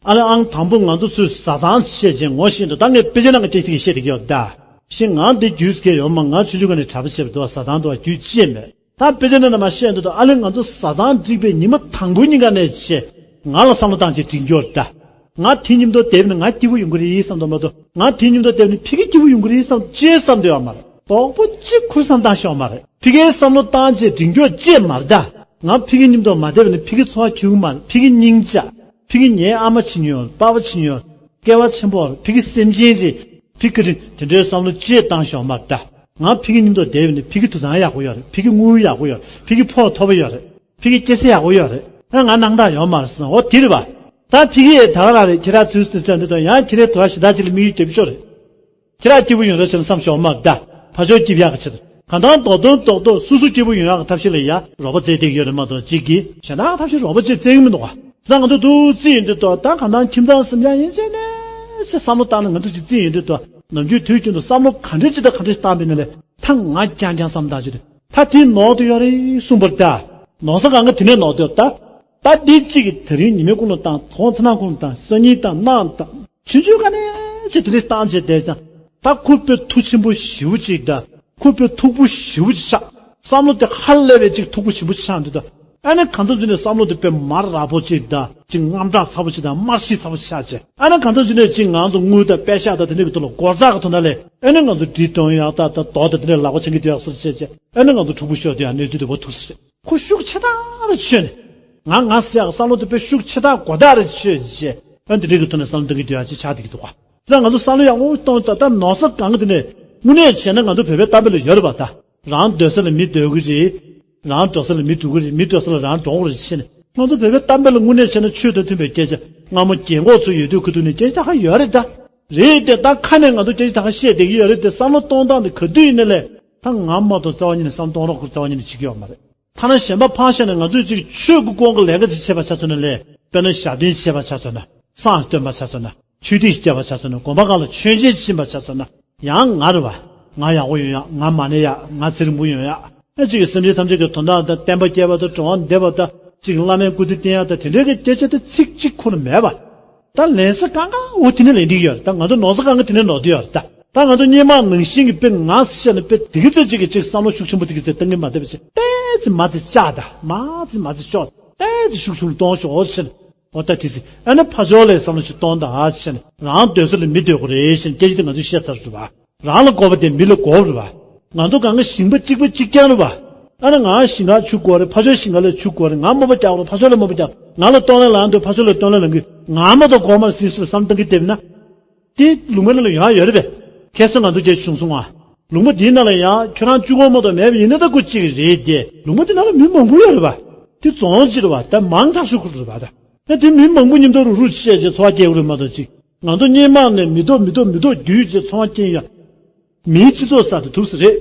ཨ་ལེ་ཨང་དང་པོ་ང་ཚོ་ཚོས་བཟའ་ཚང་བཤད་ཅིང་ངོ་ཤེས་འདུག་ད་ངས་དཔེ་ཆ་ནང་གི་སྐད་ཆ་དེ་བཤད་བསྡད་ཀྱི་ཡོད་ད། ཤི་ང་འདི་རྒྱུས་སྐད་ཡོད་མ་ང་ཆུང་ཆུང་ག་ནས་གྲྭ་པ་བྱས་པ་འདུག་བཟའ་ཚང་འདུག་རྒྱུས་བཅད་མེད། ད་དཔེ་ཆ་ནང་ནས་མ་བཤད་འདུག་ད་ཨ་ལེ་ང་ཚོ་བཟའ་ཚང་འགྲིག་པའི་ཉི་མ་དང་པོའི་ཉིན་ཀ་ནས་བྱས། ང་ལ་བསམ་བློ་བཏང་བྱས་འགྲིག་འགྱུར་ད། ང་དེ་མཉམ་དུ་བསྡད་ན་ང་སྐྱིད་པོ་ཡོང་གི་རེད་བསམ་འདུག་མ་གཏོགས་ང་དེ་མཉམ་དུ་བསྡད་ན་ཕ་གི་སྐྱིད་པོ་ཡོང་གི་རེད་བསམ་ཅེས་བསམ་འདོད་ཡོད་མ་རེད། དོགས་པ་གཅིག་ཁུར་བསམ་བཏང་ཤོག་མ་རེད། ཕ་གིའི་བསམ་བློ་བཏང་བྱས་འགྲིག་འགྱུར་ཅེས་མ་རེད་ད། ང་ཕ་གི་མཉམ་དུ་མ་བསྡད་པ་ན་ཕ་གི་འཚོ་བ་འཁྱོལ་གི་མ་རེད། ཕ་གི་སྙིང་རྗེ། ཕ་གི་ངའི་ཨ་མ་བྱེད་མྱོང་། པ་ཕ་བྱེད་མྱོང་། སྐལ་བ་ཆེན་པོ། ཕ་གི་སེམས་ཅན་རེད། ཕ་གི་རེད། དེ་འདྲའི་བསམ་བློ་ཅེས་བཏང་ཤོག་མ་རེད་ད། ང་ཕ་གི་མཉམ་དུ་བསྡད་པ་ན་ཕ་གི་དུད་ཚང་ཡག་པོ་ཡོད་རེད། ཕ་གི་དངུལ་ཡག་པོ་ཡོད་རེད། ཕ་གི་ཕོགས་མཐོ་པོ་ཡོད་རེད། ཕ་གི་སྐྱེ་ས་ཡག་པོ་ཡོད་རེད། ཨ་ང་སྣང་དག་ཡོད་མ་རེད་ཟེར། འོ་དེ་རེད་པ། ད་ཕ་གི་ད་ག་རང་རེད། ཁྱེད་རང་ཚོའི་སེམས་ཚོར་འདི་དང་ཡང་ཁྱེད་རའི་དུ་བ་ཞེ་དྲག་ཅིག་ལ་དམིགས་ཡུལ་རྒྱབ་ཤོག་རེད། ཁྱེད་རང་སྐྱིད་པོ་ཡོང་རོགས་བྱས་ན་བསམ་ཤོག་མ་རེད་ད། ཕར་ཕྱོགས་སྐྱིད་ཡག་གི་ཆེད་དུ། གང་ལྟར་རྡོག་རྡོག་རྡོག་རྡོག་སོ་སོ་སྐྱིད་པོ་ཡོང་ཡག་གི་ཐབས་ཤེས་ལ་ཡ་རོགས་པ་བཙལ་བསྡད་ཀྱི་ཡོད་རེད་མ་གཏོགས་གཅིག་གིས་གཞན་དག་ཐབས་ཤེས་རོགས་པ་བཙལ་བཙལ་གྱི་མི་འདུག་ག་ད་ང་ཚོ་འདུག་རྩིས་ཡོང་དུས་ཏོ་ད་གང་ལྟར་ཁྱིམ་ཚང་གསུམ་ཡང་ཡིན་ཆད་ནས་ཞེས་བསམ་བློ་བཏང་ནས་ང་ཚོ་ཅིག་རྩིས་ཡོང་དུས་ཏོ་ནམ་རྒྱུན་དུས་རྒྱུན་དུ་བསམ་བློ་ག་འདྲ་ཅིག་དང་ག་འདྲ་ཞིག་བཏང་པའི་ནང་ལས་ད་ང་རྐྱང་རྐྱང་བསམ་བཏང་ཅིག་རེད། ད་དེ་ནོར་དུ་ཡོད་རེད་གསུངས་པར་ད། ནོར་ས་གང་ག་དེ་ནས་ནོར་དུ་ཡོད་ད། ད་འདི་གཅིག་གིས་དེ་རིང་ཉི་མའི་ཀུན་ལ་བཏང་། དོ་ཐ་ན་ཀུན་ལ་བཏང་། སང་ཉིན་བཏང་། གནངས་བཏང་། ཆུང་ཆུང་ག་ནས་ཅི་དེ་རིང་བཏང་བྱས་བསྡད་ཙང་། ད་ཁོ་དཔེ་མཐུ་ཆེན་པོ་ཞེ་པོ་ཅིག་དང་། ཁོ་དཔེ་མཐུག་པོ་ཞེ་པོ་ཅིག་ཆགས། བསམ་བློ་དེ་ཧ་ལས་པའི་ཅིག་མཐུག་པོ་ཞེ་པོ་ཅིག་ཆགས་འདུག་ད། ཨ་ནི་གང་འཚམ་ཅིག་ནས་བསམ་བློ་དེ་དཔེ་མར་རགས་པོ་ཅིག་དང་། ཅིག་དངངས་སྐྲག་ཚ་པོ་ཅིག་དང་། དམར་ཤིང་ཚ་པོ་ཅིག་ཆགས་བྱས། ཨ་ནི་གང་འཚམ་ཅིག་ནས་ཅིག་ང་ཚོ་དངུལ་དང་པད་ཤག་དང་དེ་འདྲ་གི་ཐོག་ལ་སྒོར་རྩ་གི་ཐོག་ན་ལས། ཨ་ནི་ང་ཚོ་འདྲི་གཏོང་ཡག་ད་ད་རྡོ་དང་དེ་འདྲ་ལག་པ་འཆང་གི་སྡོད་ཡག་སོགས་བྱས་བྱས། ཨ་ནི་ང་ཚོ་འཁྲུག་པོ་ཤོར་དུ་ཡང་གནས་ཚུལ་དེ་འོ་ཐུག་སོང་། ཁོ་ཤུགས་ཆེ་དྲགས་རེ་ཆོད་ནས། ང་ང་ཟེར་ཡག་བསམ་བློ་དེ་དཔེ་ཤུགས་ཆེ་དྲགས་གོ་དྲགས་རེ་ཆོད་བྱས། ཨ་འདི་འདྲའི་གི་ཐོག་ནས་བསམ་བློ་གཏོང་གི་སྡོད་ཡག་ཅིག་ཆགས་བསྡད་ཀྱི་འདུག་ག་ད་ང་ཚོ་བསམ་བློ་ཡག་པོ་གཏོང་ད་ད་ནོར་ས་གང་གི་དེ་ནས་དངོས་གནས་བྱས་ན་ང་ཚོ་བོད་པའི་གཏམ་དཔེ་ལ་ཡོད་རེད་པ། ད་རང་སྡོད་ས་ལ་མི་སྡོད་གི་རེད། རང་འགྲོ་ས་ལ་མི་འགྲོ་གི་རེད། མི་འགྲོ་ས་ལ་རང་འགྲོ་གི་རེད་ཟེར་ནས། ང་ཚོ་བོད་པའི་གཏམ་དཔེ་ལ་དངོས་གནས་བྱས་ན་ཆོས་དང་མཐུན་པའི་སྐད་ཆ། སྔ་མོ་རྒན་གོག་ཚོ་ཡོད་དུས་ཁ་ཐུག་ནས་སྐད་ཆ་ད་ག་ཡོད་རེད་ད། རེད་དེ་ད་ཁ་ནས་ང་ཚོ་སྐད་ཆ་ད་ག་བཤད་བསྡད་ཀྱི་ཡོད་རེད་དེ། བསམ་བློ་གཏོང་སྟངས་དེ་ག་དུས་ཡིན་ན་ལས། ད་ང་མ་གཏོགས་རྩ་བ་ཉིད་ནས་བསམ་གཏོང་རོགས་ཁུར་རྩ་བ་ཉིད་ནས་བྱེད་ཀྱི་ཡོད་མ་རེད། ཐ་ན་གཞན་པ་ཕར་བཞག་ནས་ང་ཚོས་ཅིག་ཆོས་ཀྱི་སྐོར་གྱི་ལས་ཀ་ཅིག་བྱེད་པ་ཆ་མཚོན་ན་ལས། དཔེར་ན་ཞབས་བརྟན་བྱེད་པ་ཆ་མཚོན་ན། བསང་སྟོན་པ་ཆ་མཚོན་ན། ཆོས་སྡིངས་བཅག་པ་ཆ་མཚོན་ན། དགོན་པ་ཁག་ལ་མཆོད་མཇལ་ཕྱིན་པ་ཆ་མཚོན་ན། ཡང་ང་རེད་བ། ང་ཡག་པོ་ཡོང་ཡག་ང་མ་ཎི་ཡག་ང་ཚེ་རིང་པོ་ཡོང་ཡག་ཨ་ཅིག་གི་སེམས་ཅན་ཐམས་ཅད་ཀྱི་དོན་དག་དང་བསྟན་པ་སྐྱེལ་བ་དང་གྲོང་བ་འདེབས་པ་དང་ ཅིག་བླ་མའི་སྐུ་ཚེ་བརྟན་ཡག་དང་དེ་འདྲའི་གི་སྐད་ཆ་དེ་ཚིག་གཅིག་ཁོ་ན་མེད་པ། ད་ལན་ས་གང་ག་འོ་དེ་ནས་ལན་འགྲིག་ཡོད་རེད། ད་ང་ཚོ་ནོར་ས་གང་ག་དེ་ནས་ནོར་དུ་ཡོད་རེད། ད་ད་ང་ཚོ་སྔོན་མ་ནང་བཞིན་གྱི་དཔེ་ང་སི་བྱས་ནས་དཔེ་དེ་གི་ཚེ་གཅིག་གི་གཅིག་བསམ་བློ་ཤུགས་ཆེན་པོ་དེ་གི་ཚེ་བཏང་གི་མ་བསྡད་པ་བྱས། ཏོག་ཙམ་མ་ཚེ་བཅག་ད་མ་ཚེ་མ་ཚེ་ཤོག་ཏོག་ཙམ་ཤུགས་ཆུང་གཏོང་ཤོག་ཨོ་བྱས་ནས། ཨོ་ད་དེ་སྲིད་ཨ་ནི་ཕ་ཇོ་ལས་བསམ་བློ་ཞིག་གཏོང་དང་ཨ་བྱས་ནས། རང་སྡོད་ས་ལ་མི་སྡོད་དགོས་རེད་ཞེས་སྐད་ཆ་དེ་ང་ཚོས་བཤད་ཚར་རེད་པ། རང་ལ་དགོས་པ་དེ་མི་ལ་དགོས་རེད་པ། ང་ཚོ་གང་ག་ཞིང་པ་གཅིག་པ་གཅིག་རྐྱང་རེད་པ། ཨ་ནི་ང་ཞིང་ཁར་ཆུ་དགོས་རེད། ཕ་ཇོ་ཞིང་ཁ་ལ་ཆུ་དགོས་རེད། ང་རྨོ་པ་རྒྱག་རེད། ཕ་ཇོ་ལ་རྨོ་པ་རྒྱག་ང་ལ་གཏོང་ལེན་ལངས་འདུག་ཕ་ཇོ་ལ་གཏོང་ལེན་ལངས་གི་ང་མ་གཏོགས་དགོས་མ་རེད་ཟེར་སུ་ལ་བསམ་བཏང་གི་བསྡད་ན། དེ་ལུང་པ་ནང་ལ་ཡོང་ཡ་ཡོད་རེད་པས། ཁ་སང་ང་ཚོ་རྒྱལ་བྱུང་སོང་ང་། ལུང་པ་འདིའི་ནང་ལ་ཡང་ཁྱོད་རང་གཅིག་པོ་མ་གཏོགས་མེད་པ་ཡིན་ན་ད་སྐུ་གཅིག་རེད་དེ། ལུང་པ་འདི་ནང་ལ་མི་མང་པོ་ཡོད་རེད་པ། དེ་རྫོང་གཅིག་རེད་པ། ད་མང་ཐག་ཆོད་ཁུལ་རེད་པ་ད། ཨ་དེ་མི་མང་པོ་མཉམ་དུ་རུག་རུག་བྱས་རྗེས་འཚོ་བ་སྐྱེལ་དགོས་རེད་མ་གཏོགས་ཅིག་ང་ཚོ་སྔོན་མ་ནས་མི་ཐོག་མི་ཐོག་མི་ཐོག་བརྒྱུད་རྗེས་འཚོ་བ་སྐྱེལ་ཡ། མིའི་སྤྱི་ཚོགས་གསར་དུ་ཐུག་ས་རེད།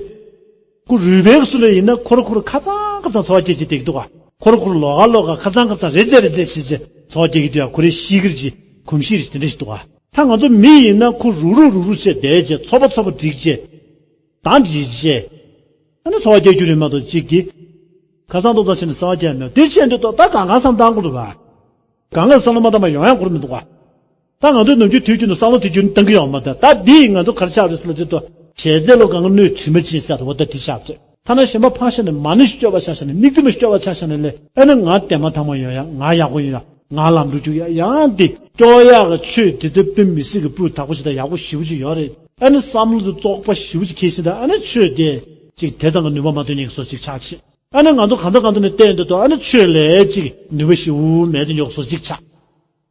ཁོ་རུས་པའི་སུ་ལ་ཡིན་ན་ཁོ་ར་ཁོ་ར་ཁ་ཚང་ཁ་ཚང་འཚོ་བ་སྐྱེལ་བྱེད་བསྡད་ཀྱི་འདུག་ག་ཁོ་ར་ཁོ་ར་ལོགས་ཀ་ལོགས་ཀ་ཁ་ཚང་ཁ་ཚང་རེ་རྩེ་རེ་རྩེ་བྱེད་བྱེད་འཚོ་བ་སྐྱེལ་གྱི་འདུག་ཡ། ཁོ་རའི་གཤིས་ཀ་རེད་ཅེས་གོམས་གཤིས་རེད་དེ་འདྲ་ཞིག་འདུག་ག་ད་ང་ཚོ་མི་ཡིན་ན་ཁོ་རུག་རུག་རུག་རུག་བྱས་བསྡད་རྗེས་ཚོ་པ་ཚོ་པ་སྒྲིག་རྗེས། བདག་འདྲིས་བྱས། ཨ་ནི་འཚོ་བ་སྐྱེལ་རྒྱུ་རེད་མ་གཏོགས་གཅིག་གིས། ཁ་སང་ཏོག་ཙམ་བྱས་ནས་གསང་བ་རྒྱག་མེད་དེ་བྱས་འདི་ཏོག་ད་གང་གང་བསམ་བཏང་དགོས་རེད་པ། གང་གང་བསམ་བློ་མ་བཏང་བ་ཡོང་ཡག་ཁོ་ར་མི་འདུག་ག་ད་ང་ཚོའི་ནམ་རྒྱུན་དུས་རྒྱུན་དུ་བསམ་བློ་དེ་རྒྱུན་བཏང་གི་ཡོད་མ་རེད། ད་འདི་ཡིས་ང་ཚོ་ག་རེ་ཆགས་རེད་ཟེར་ལབ་དུས་ཏོག་བྱས་ཚད་ལོ་གང་ག་སྣོད་དྲི་མ་ཅན་ཟེར་ཏོག་ད་འདི་ཆགས་རེད། ཐ་ན་གཞན་པ་ཕངས་ཤ་ནས་མ་ཎི་ཞིག་སྐྱོར་བ་ཆ་བཞག་ནས་མིག་རྩེ་མ་སྐྱོར་བ་ཆ་བཞག་ནས་ལས་ཨ་ནི་ང་དེ་མ་ཐ་མ་ཡོང་ཡག་ང་ཡག་པོ་ཡོང་ཡག་ང་ལམ་འགྲོ་རྒྱུག་ཡ་ཡང་དེ་སྐྱོ་ཡག་གི་ཆོས་དེ་ཚོ་དཔེ་མི་སྲིད་ཀྱི་སྤུས་དག་པོ་ཞིག་དང་ཡག་པོ་ཞེ་པོ་ཅིག་ཡོད་རེད། ཨ་ནི་བསམ་བློ་དེ་བཙོག་པ་ཞེ་པོ་ཅིག་འཁྱེར་བཞིན་དང་ཨ་ནི་ཆོས་དེ་ཅིག་དེ་ཙམ་གྱི་ནུས་པ་མ་ཐོན་ནས་བཟོ་ཅིག་ཆགས་ཆེ། ཨ་ནི་ང་ཚོ་གང་ཚ་གང་ཚ་ནས་བལྟས་འདུག་ཏོ་ཨ་ནི་ཆོས་ལས་ཅིག་ནུས་པ་ཞེ་པོ་མེད་དེ་ཉོག་བཟོ་ཅིག་ཆགས།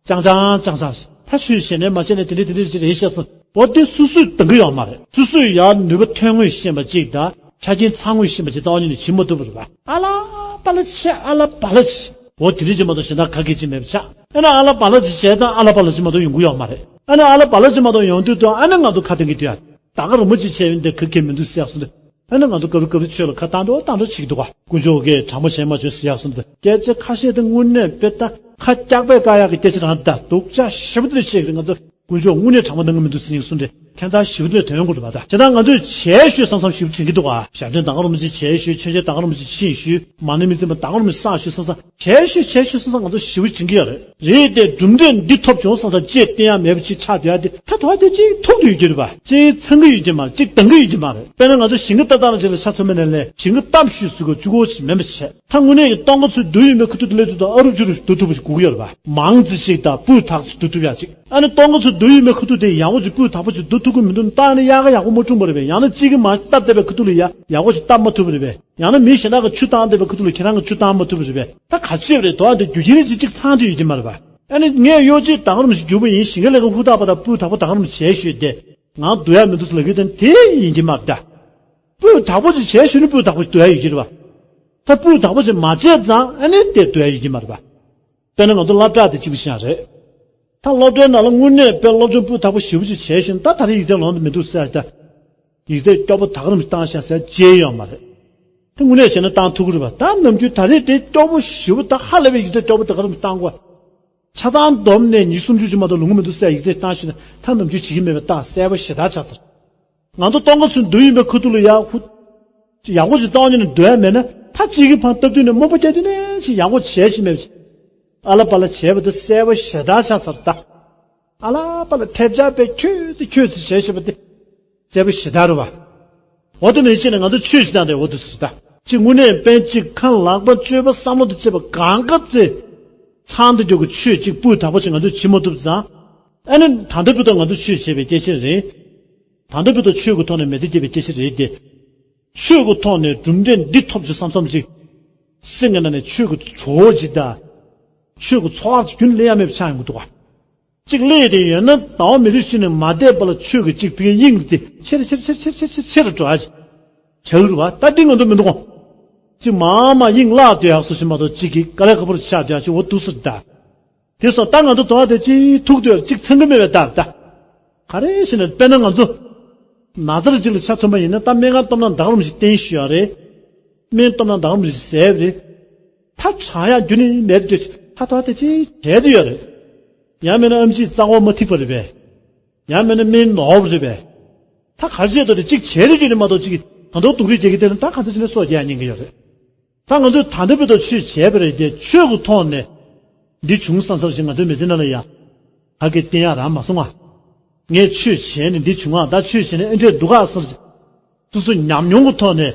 ཅང་ཅང་ཅང་ཅང་། ད་ཆོས་བྱས་ནས་མ་བྱས་ནས་དེ་འདྲ་དེ་འདྲ་ཅིག་རེད་ཤག་སོང་། འོ་དེ་སུ་སུས་འདང་གི་ཡོད་མ་རེད། སུ་སུས་ཡར་ནུས་པ་ཐོན་དངོས་ཤེས་པ་ཅིག་དང་ཆ་རྐྱེན་ཚང་དངོས་ཤེས་པ་ཅིག་རྩ་བ་ཉིད་ནས་བྱེད་མ་ཐུབ་པ་རེད་པ། ཨ་ལ་པ་ལ་ཆེ་ཨ་ལ་པ་ལ་ཆེ། འོ་དེ་འདྲ་ཅིག་མ་གཏོགས་གཞན་དག་ག་གེ་ཅིག་མེད་པ་ཆགས། ཨ་ནི་ཨ་ལ་པ་ལ་ཆེ་བྱས་ཙང་ཨ་ལ་པ་ལ་ཆེ་མ་གཏོགས་ཡོང་གི་ཡོད་མ་རེད། ཨ་ནི་ཨ་ལ་པ་ལ་ཆེ་མ་གཏོགས་ཡོང་དུས་དུ་ཨ་ནི་ང་ཚོ་ཁ་གཏད་ཀྱི་དུས་ཨ། ད་ག་རིན་པོ་ཆེ་བྱས་ཡོད་འདི་ག་གེ་མི་འདུག་ཟེར་ཡག་སོང་འདི། ཨ་ནི་ང་ཚོ་སྐབས་རེ་སྐབས་རེ་ཆོས་ལ་ཁ་བཏང་འགྲོ་བཏང་འགྲོ་བྱེད་ཀྱི་འདུག་ག་དཀོན་མཆོག་གིས་དྲང་པོ་བྱས་མ་བྱུང་ཟེར་ཡག་སོང་འདི། སྐད་ཆ་ཁ་ཤས་དེ་དངོས་གནས་དཔེ་ལྟ་ཁ་སྐྱག་པས་བཀག་ཡག་གི་སྐད་ཆ་རང་འདི་ད་སྡུག་ཅག་ཞེ་པོ་འདི་བཤད་ཀྱི་རེད། ང་ཚོ་དཀོན་མཆོག་དངོས་གནས་དྲང་པོ་གནང་གི་མི་འདུག་ཟེར་ཡག་སོང་འདི། ཁྱད་མཚར་ཞེ་པོ་འདི་ཐོན་དགོས་རེད་པ། ད་བྱས་ཙང་ང་ཚོས་བྱས་ཞུས་བསམ་བསམ་ཞེ་པོ་དྲན་གྱི་འདུག་ག་ཞབས་བརྟན་ད་ག་རིན་པོ་ཆེ་བྱས་ཞུས། མཆོད་མཇལ་ད་ག་རིན་པོ་ཆེ་ཕྱིན་ཞུས། མ་ཎི་མི་ཚིམ་པ་ད་ག་རིན་པོ་ཆེ་བསགས་ཞུས་བསམ་བསམ། བྱས་ཞུས་བྱས་ཞུས་སོང་ཙང་ང་ཚོ་ཞེ་པོ་དྲན་གྱི་ཡོད་རེད། རེད་དེ་གྲུབ་འབྲས་འདི་ཐོབ་བྱུང་སོང་ཙང་ཅེས་བསྟན་ཡ་མེད་པ་ཅིག་ཆགས་བསྡད་ཡ་དེ་ད་དོ་བ་དེ་ཅིག་ཐུག་ཏུ་ཡོད་ཀྱི་རེད་པ། ཅིག་ཚང་གི་ཡོད་ཀྱི་མ་རེད། ཅིག་འདང་གི་ཡོད་ཀྱི་མ་རེད། དཔེར་ན་ང་ཚོ་ཞིང་ཁ་ལྟ་སྟངས་ཅིག་ལ་ཆ་མཚོན་པ་ནས་ལས་ཞིང་ཁ་བཏབ་ཞུས་ཟེར་དགོས་བཅུ་གོ་ཞིག་མིན་པ་བྱས། ད་དངོས་གནས་ཀྱི་སྟོན་ཁ་ཚོའི་རྡུལ་ཡིན་པའི་ཁུ་ཐུག་དེ་སླེབས་དུས་ད་ཨ་རུབ་ཅུ་རུ་རྡུལ་ཐུག་པ་ཞིག་དགོས་ཀྱི་ཡོད་རེད་པ། མང་ཙི་ཞིག་དང་སྤུས་དག་ཅིག་རྡུལ་ཐུག་ཡ་ཅིག་ཨ་ནི་སྟོན་ཁ་ཚོའི་རྡུལ་ཡིན་པའི་ཁུ་ཐུག་དེ་ཡག་པོ་ཅིག་སྤུས་དག་པོ་ཅིག་རྡུལ་ཐུག་གི་མི་འདུག་ད་ཨ་ནི་གཡག་ག་ཡག་པོ་མ་བཀྲུས་པ་རེད་པས། ཡང་ན་གཅིག་གིས་མར་བཏབ་བསྡད་པའི་ཁུ་ཐུག་ལ་ཡ་ཡག་པོ་ཅིག་བཏབ་མ་ཐུབ་པ་རེད་པས། ཡང་ན་མི་གཞན་དག་གིས་ཆུ་བཏང་བསྡད་པའི་ཁུ་ཐུག་ལ་ཁྱེད་རང་གིས་ཆུ་བཏང་མ་ཐུབ་པ་རེད་པས། ད་ག་ཅི་རེད། དོ་ཨ་འདི་རྒྱུ་རྐྱེན་གཅིག་གཅིག་ཚང་དུ་ཡོད་ཀྱི་མ་རེད་པ། ཨ་ནི་ངས་གཡོ་ཅིག་ད་ག་རམ་ཞིག་རྒྱུ་པོ་ཡིན། ཞིང་ཁ་ལས་ཀ་ཧུར་ཐག་པ་དང་སྤུས་དག་པོ་ད་ག་རམ་བྱས་ཞུས་ཏེ་ང་སྡུག་ཡ་མི་འདུག་ཟེར་ལབ་ཀྱི་དོན་དེ་ཡིན་གྱི་མ་རེད་ད། སྤུས་དག་པོ་ཅིག་བྱས་ཞུས་ནས་སྤུས་དག་པོ་ཞིག་སྡུག་ཡ་ཡོད་ཀྱི་རེད་པ། ད་སྤུས་དག་པོ་ཅིག་མ་བྱས་ཙང་ཨ་ནི་དེ་སྡུག་ཡ་ཡོད་ཀྱི་མ་རེད་པ། དཔེར་ན་ང་ཚོ་སློབ་གྲྭ་དེ་གཅིག་པུ་བཤད་རེད། ད་སློབ་གྲྭའི་ནང་ལ་དངོས་གནས་དཔེ་སློབ་སྦྱོང་སྤུས་དག་པོ་ཞེ་པོ་ཅིག་བྱས་ཤིང་ད་ད་རེས་ཡིག་ཚད་ལོངས་ཏེ་མི་འདུག་ཟེར་ད། ཡིག་ཚད་སྐྱོ་པོ་ད་ག་རམ་ཞིག་བཏང་ཤག་ཟེར་བརྗེད་ཡོད་མ་རེད། དེ་དངོས་གནས་བྱས་ན་བཏང་ཐུབ་ཀྱི་རེད་པ། ད་ནམ་རྒྱུན་ད་རེས་དེ་སྐྱོ་པོ་ཞེ་པོ་ད་ཧ་ལས་པའི་ཡིག་ཚད་སྐྱོ་པོ་ད་ག་རམ་ཞིག་བཏང་དགོས། ཆ་ཚང་བསྡོམས་ནས་ཉི་ཤུ་སུམ་ཅུ་ཅིག་མ་གཏོགས་ལོང་གི་མི་འདུག་ཟེར་ཡིག་ཚད་བཏང་ཤེས་ན་ད་ནམ་རྒྱུན་བྱེད་ཀྱི་མེད་པའི་རྟགས་གསལ་པོ་ཞེ་དྲག་ཆགས་ཚར། ང་ཚོ་སྟོན་ཁ་ཚོའི་རྡུལ་ཡིན་པའི་ཁུ་ཐུག་ལ་ཡག་ཧུ། ཡག་པོ་ཞིག་རྩ་བ་ཉིད་ནས་སྡུག་ཡ་མེད་ན་ད་གཅིག་གིས་ཕར་སྟབས་བསྟུན་ནས་རྨོངས་པ་རྒྱག་དུས་ནས་ཞིག་ཡག་པོ་བྱས་ཤིག་མེད་པ་ཞིག་ཨ་ལ་པ་ལ་བྱས་པ་དེ་གསལ་པོ་ཞེ་དྲག་ཆགས་ཚར་ད། ཨ་ལ་པ་ལ་ཐེབས་ཆག་པས་ཁྱོད་ཚོ་ཁྱོད་ཚོ་བྱས་ཤེས་པ་དེ་གསལ་པོ་ཞེ་དྲག་རེད་པ། འོ་དེ་ནས་ཕྱིན་ནས་ང་ཚོ་ཆོས་ཞིག་བཏང་སྟེ་འོ་དེ་ཟེར་ད། གཅིག་དངོས་གནས་དཔེ་གཅིག་ཁ་ལག་པ་སྤྱོད་པ་བསམ་བློ་དང་བཅས་པ་གང་ག་ཚེ་ཚང་དུ་འཇོག་གི་ཆོས་གཅིག་སྤུས་དག་པོ་ཞིག་ང་ཚོས་བྱེད་མ་ཐུབ་ཙང་། ཨ་ནི་ད་ལྟ་བར་དུ་ང་ཚོ་ཆོས་བྱས་པའི་སྐད་ཆ་རེད། ད་ལྟ་བར་དུ་ཆོས་ཀྱི་ཐོག་ནས་མི་ཚེ་སྐྱེལ་བའི་སྐད་ཆ་རེད་དེ། ཆོས་ཀྱི་ཐོག་ནས་གྲུབ་འབྲས་འདི་ཐོབ་བྱུང་བསམ་བསམ་ཅིག་སེམས་ཀྱི་ནང་ནས་ཆོས་ཀྱི་གྲོགས་ཅིག་དང་། ཆོས་ཀྱི་ཚོགས་ཅིག་རྒྱུན་ལས་ཡ་མེད་པ་ཆགས་ཡོང་གི་འདུག་ག་གཅིག་སླེབས་དེ་ཡོད་ན་ཟླ་བ་མི་རིགས་ཤིག་ནས་མ་བསྡད་པ་ལ་ཆོས་ཀྱི་གཅིག་ཕ་གིའི་དབྱིངས་དེ་ཆེ་རུ་ཆེ་རུ་ཆེ་རུ་ཆེ་རུ་ཆེ་རུ་འགྲོ་ཡ་ཅིག་བྱ་གི་རེད་པ། ད་འདི་ང་ཚོ་མི་འདུག་གོ་གཅིག་མ་མ་དབྱིངས་བརླག་སྡོད་ཡག་སོ་ཞིག་མ་གཏོགས་གཅིག་གིས་དཀའ་ལས་ཁག་པོ་རུ་ཆགས་སྡོད་ཡག་ཅིག་འོ་འདུག་ཟེར་ད། དེ་སོང་ད་ང་ཚོ་དོ་བ་དེ་གཅིག་ཐུག་སྡོད་ཡག་གཅིག་ཚང་གི་མེད་པའི་རྟགས་རེད་ད། ག་རེ་ཞེ་ན་དཔེར་ན་ང་ཚོ་ན་ཚ་རུ་གཅིག་ལ་ཆ་མཚོན་པ་ཡིན་ན་ད་སྨན་ཁང་སྟོབས་ན་ད་ག་རུ་ཞིག་བསྟེན་ཞུ་ཡག་རེད། སྨན་སྟོབས་ན་ད་ག་རུ་ཞིག་ཟས་རེད། ད་དྲག་ཡག་རྒྱུ་ནི་མེད་དུས་ད་དོ་བ་དེ་གཅིག་བྱས་དུ་ཡོད་རེད། ཡང་མིན་ན་ཨེམ་ཆིས་རྩ་བ་མ་ཐིག་པ་རེད་པས། ཡང་མིན་ན་སྨན་ནོར་བ་རེད་པས། ད་ག་རེ་བྱས་དོ་དེ་གཅིག་བྱས་རེད་རྒྱུ་ནི་མ་གཏོགས་གཅིག་གིས་ད་དོ་སྡུག་རུས་རྒྱག་གི་བསྡད་ན་ད་ག་ཚོད་ཅིག་ནས་སྲོག་རྒྱག་ཉེན་གི་ཡོད་རེད། ད་ང་ཚོས་ད་ལྟ་བར་དུ་ཆོས་བྱས་པ་རེད་དེ། ཆོས་ཀྱི་ཐོག་ནས་འདི་བྱུང་བསམ་བསམ་ཞིག་ང་ཚོའི་མི་ཚེ་ནང་ལ་ཡ་ག་གེ་བསྟན་ཡག་རག་མ་སོང་ང་། ངས་ཆོས་བྱས་ནས་འདི་བྱུང་ང་། ད་ཆོས་བྱས་ནས་ཨེ་འདྲས་འདུག་ག་བསམ། སོ་སོ་ཉམས་མྱོང་གི་ཐོག་ནས་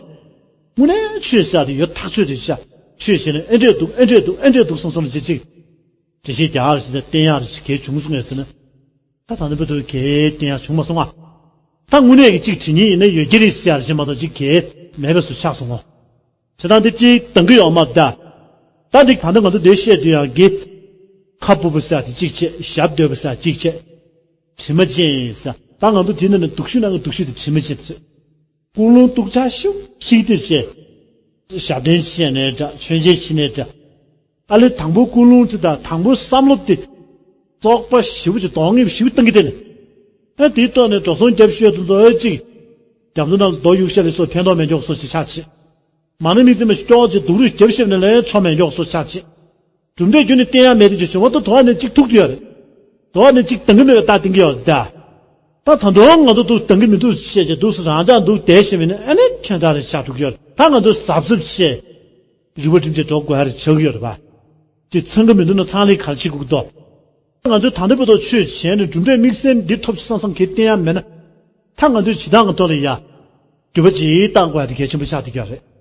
དངོས་གནས་ཆོས་ཟེར་ཡག་དེ་ཡོད་ཐག་ཆོད་རེད་ཤག། ཆོས་བྱས་ནས་ཨེ་འདྲས་འདུག། ཨེ་འདྲས་འདུག། ཨེ་འདྲས་འདུག་བསམ་བསམ་ཅིག་ཅིག་འགྲེལ་བཤད་རྒྱག་རེ་ཞིག་དང་བསྟན་ཡག་རེ་ཞིག་གས་བྱུང་སོང་ངས་ཟེར་ན། ད་ད་ནི་བུ་དུ་གས་བསྟན་ཡག་བྱུང་མ་སོང་ང་། ད་དངོས་གནས་ཀྱི་གཅིག་དྲི་ཉིན་ཡིན་ན་ཡོད་ཀྱི་རེད་ཟེར་ཡག་རེ་ཞིག་མ་གཏོགས་གཅིག་གས་མེད་པ་སུ་ཆགས་སོང་ངོ་། བྱས་ཙང་འདི་གཅིག་འདང་གི་ཡོད་མ་རེད་ད། ད་འདི་ད་ལྟ་ང་ཚོ་འདིར་བཤད་དུས་ཡང་གི། ཁ་སྤུབས་པ་ཟེར་ཡག་དེ་གཅིག་བྱས། ཞབས་རྡོལ་བ་ཟེར་ཡག་གཅིག་བྱས། དྲི་མ་ཅན་ཟེར། ད་ང་ཚོ་དེ་ནང་ནས་སྡུག་ཤོས་ནང་གི་སྡུག་ཤོས་དེ་དྲི་མ་ཅན་ཟེར། ཀུན་སློང་སྡུག་ཅག་ཤོས་ཤིག་དེ་བྱས། ཞབས་བརྟན་བྱས་ནའི་འདྲ། མཆོད་མཇལ་བྱས་ནའི་འདྲ། ཨ་ལས་དང་པོ་ཀུན་སློང་དེ་དང་དང་པོ་བསམ་བློ་དེ་བཙོག་པ་ཞེ་པོ་ཅིག། གདོང་ངན་ཞེ་པོ་བཏང་གི་བསྡད་ནས། ཨ་དེའི་ཐོག་ནས་འགྲོ་སོང་རྒྱབ་ཤོས་དེ་ཚོ་ཨེ་ཅིག་རྒྱབ་ཏུ་ནང་ལ་རྡོ་གཡུག་ཤ་ལས་སོགས་ཕན་ཐོགས་མེད་མགྱོགས་སོགས་ཅིག་ཆགས་བྱས། མ་ཎི་དམིགས་བརྩེ་མ་ཞིག་སྐྱོ་ཅིག་སྡུག་རུས་རྒྱབ་ཤེས་ནས་ལན་ཆོ་མེད་མགྱོགས་སོགས་ཆགས་བྱས། གྲུབ་འབྲས་རྒྱུ་ནི་བསྟན་ཡག་མེད་དེ་ཅིག་བྱུང་བ་ད་དོ་བ་ནས་ཅིག་ཐུག་གི་ཡོད་རེད། དོ་བ་ནས་ཅིག་འདང་གི་མེད་པའི་རྟགས་བསྟན་གི་ཡོད་རེད་ད། ད་ད་དུང་ང་ཚོ་འདུག་འདང་གི་མི་འདུག་བཤད་བྱས་འདུག་སེ་རང་ཅག་འདུག་བསྡད་ཤེས་མིན་ན་ཨ་ནི་ཁྱོད་དག་རེ་ཆགས་འགྲོ་གི་ཡོད་རེད། ད་ང་ཚོ་གཟབ་གཟབ་བྱས། རིག་པ་སྒྲིམ་བྱས་འགྲོ་དགོས་ཡག་རེ་ཆགས་ཀྱི་ཡོད་རེད་པ། དེ་ཚང་གི་མི་འདུག་ན་ཚང་ལས་ག་རེ་བྱེད་དགོས་ཀྱི་འདུག། ང་ཚོས་ད་ལྟ་བར་དུ་ཆོས་བྱས་ནས་གྲུབ་འབྲས་དམིགས་བསལ་འདི་ཐོབ་ཅིག་བསམ་བསམ་གི་བསྟན་ཡག་མེད་ན། ད་ང་ཚོའི་བྱེད་སྟངས་ཀྱི་ཐོག་ལ་ཡ། འགྱུར་བ་ཅིག་བཏང་དགོས་ཡག་དེ་གལ་ཆེན་པོ་ཆགས་བསྡད་ཀྱི་ཡོད་རེད།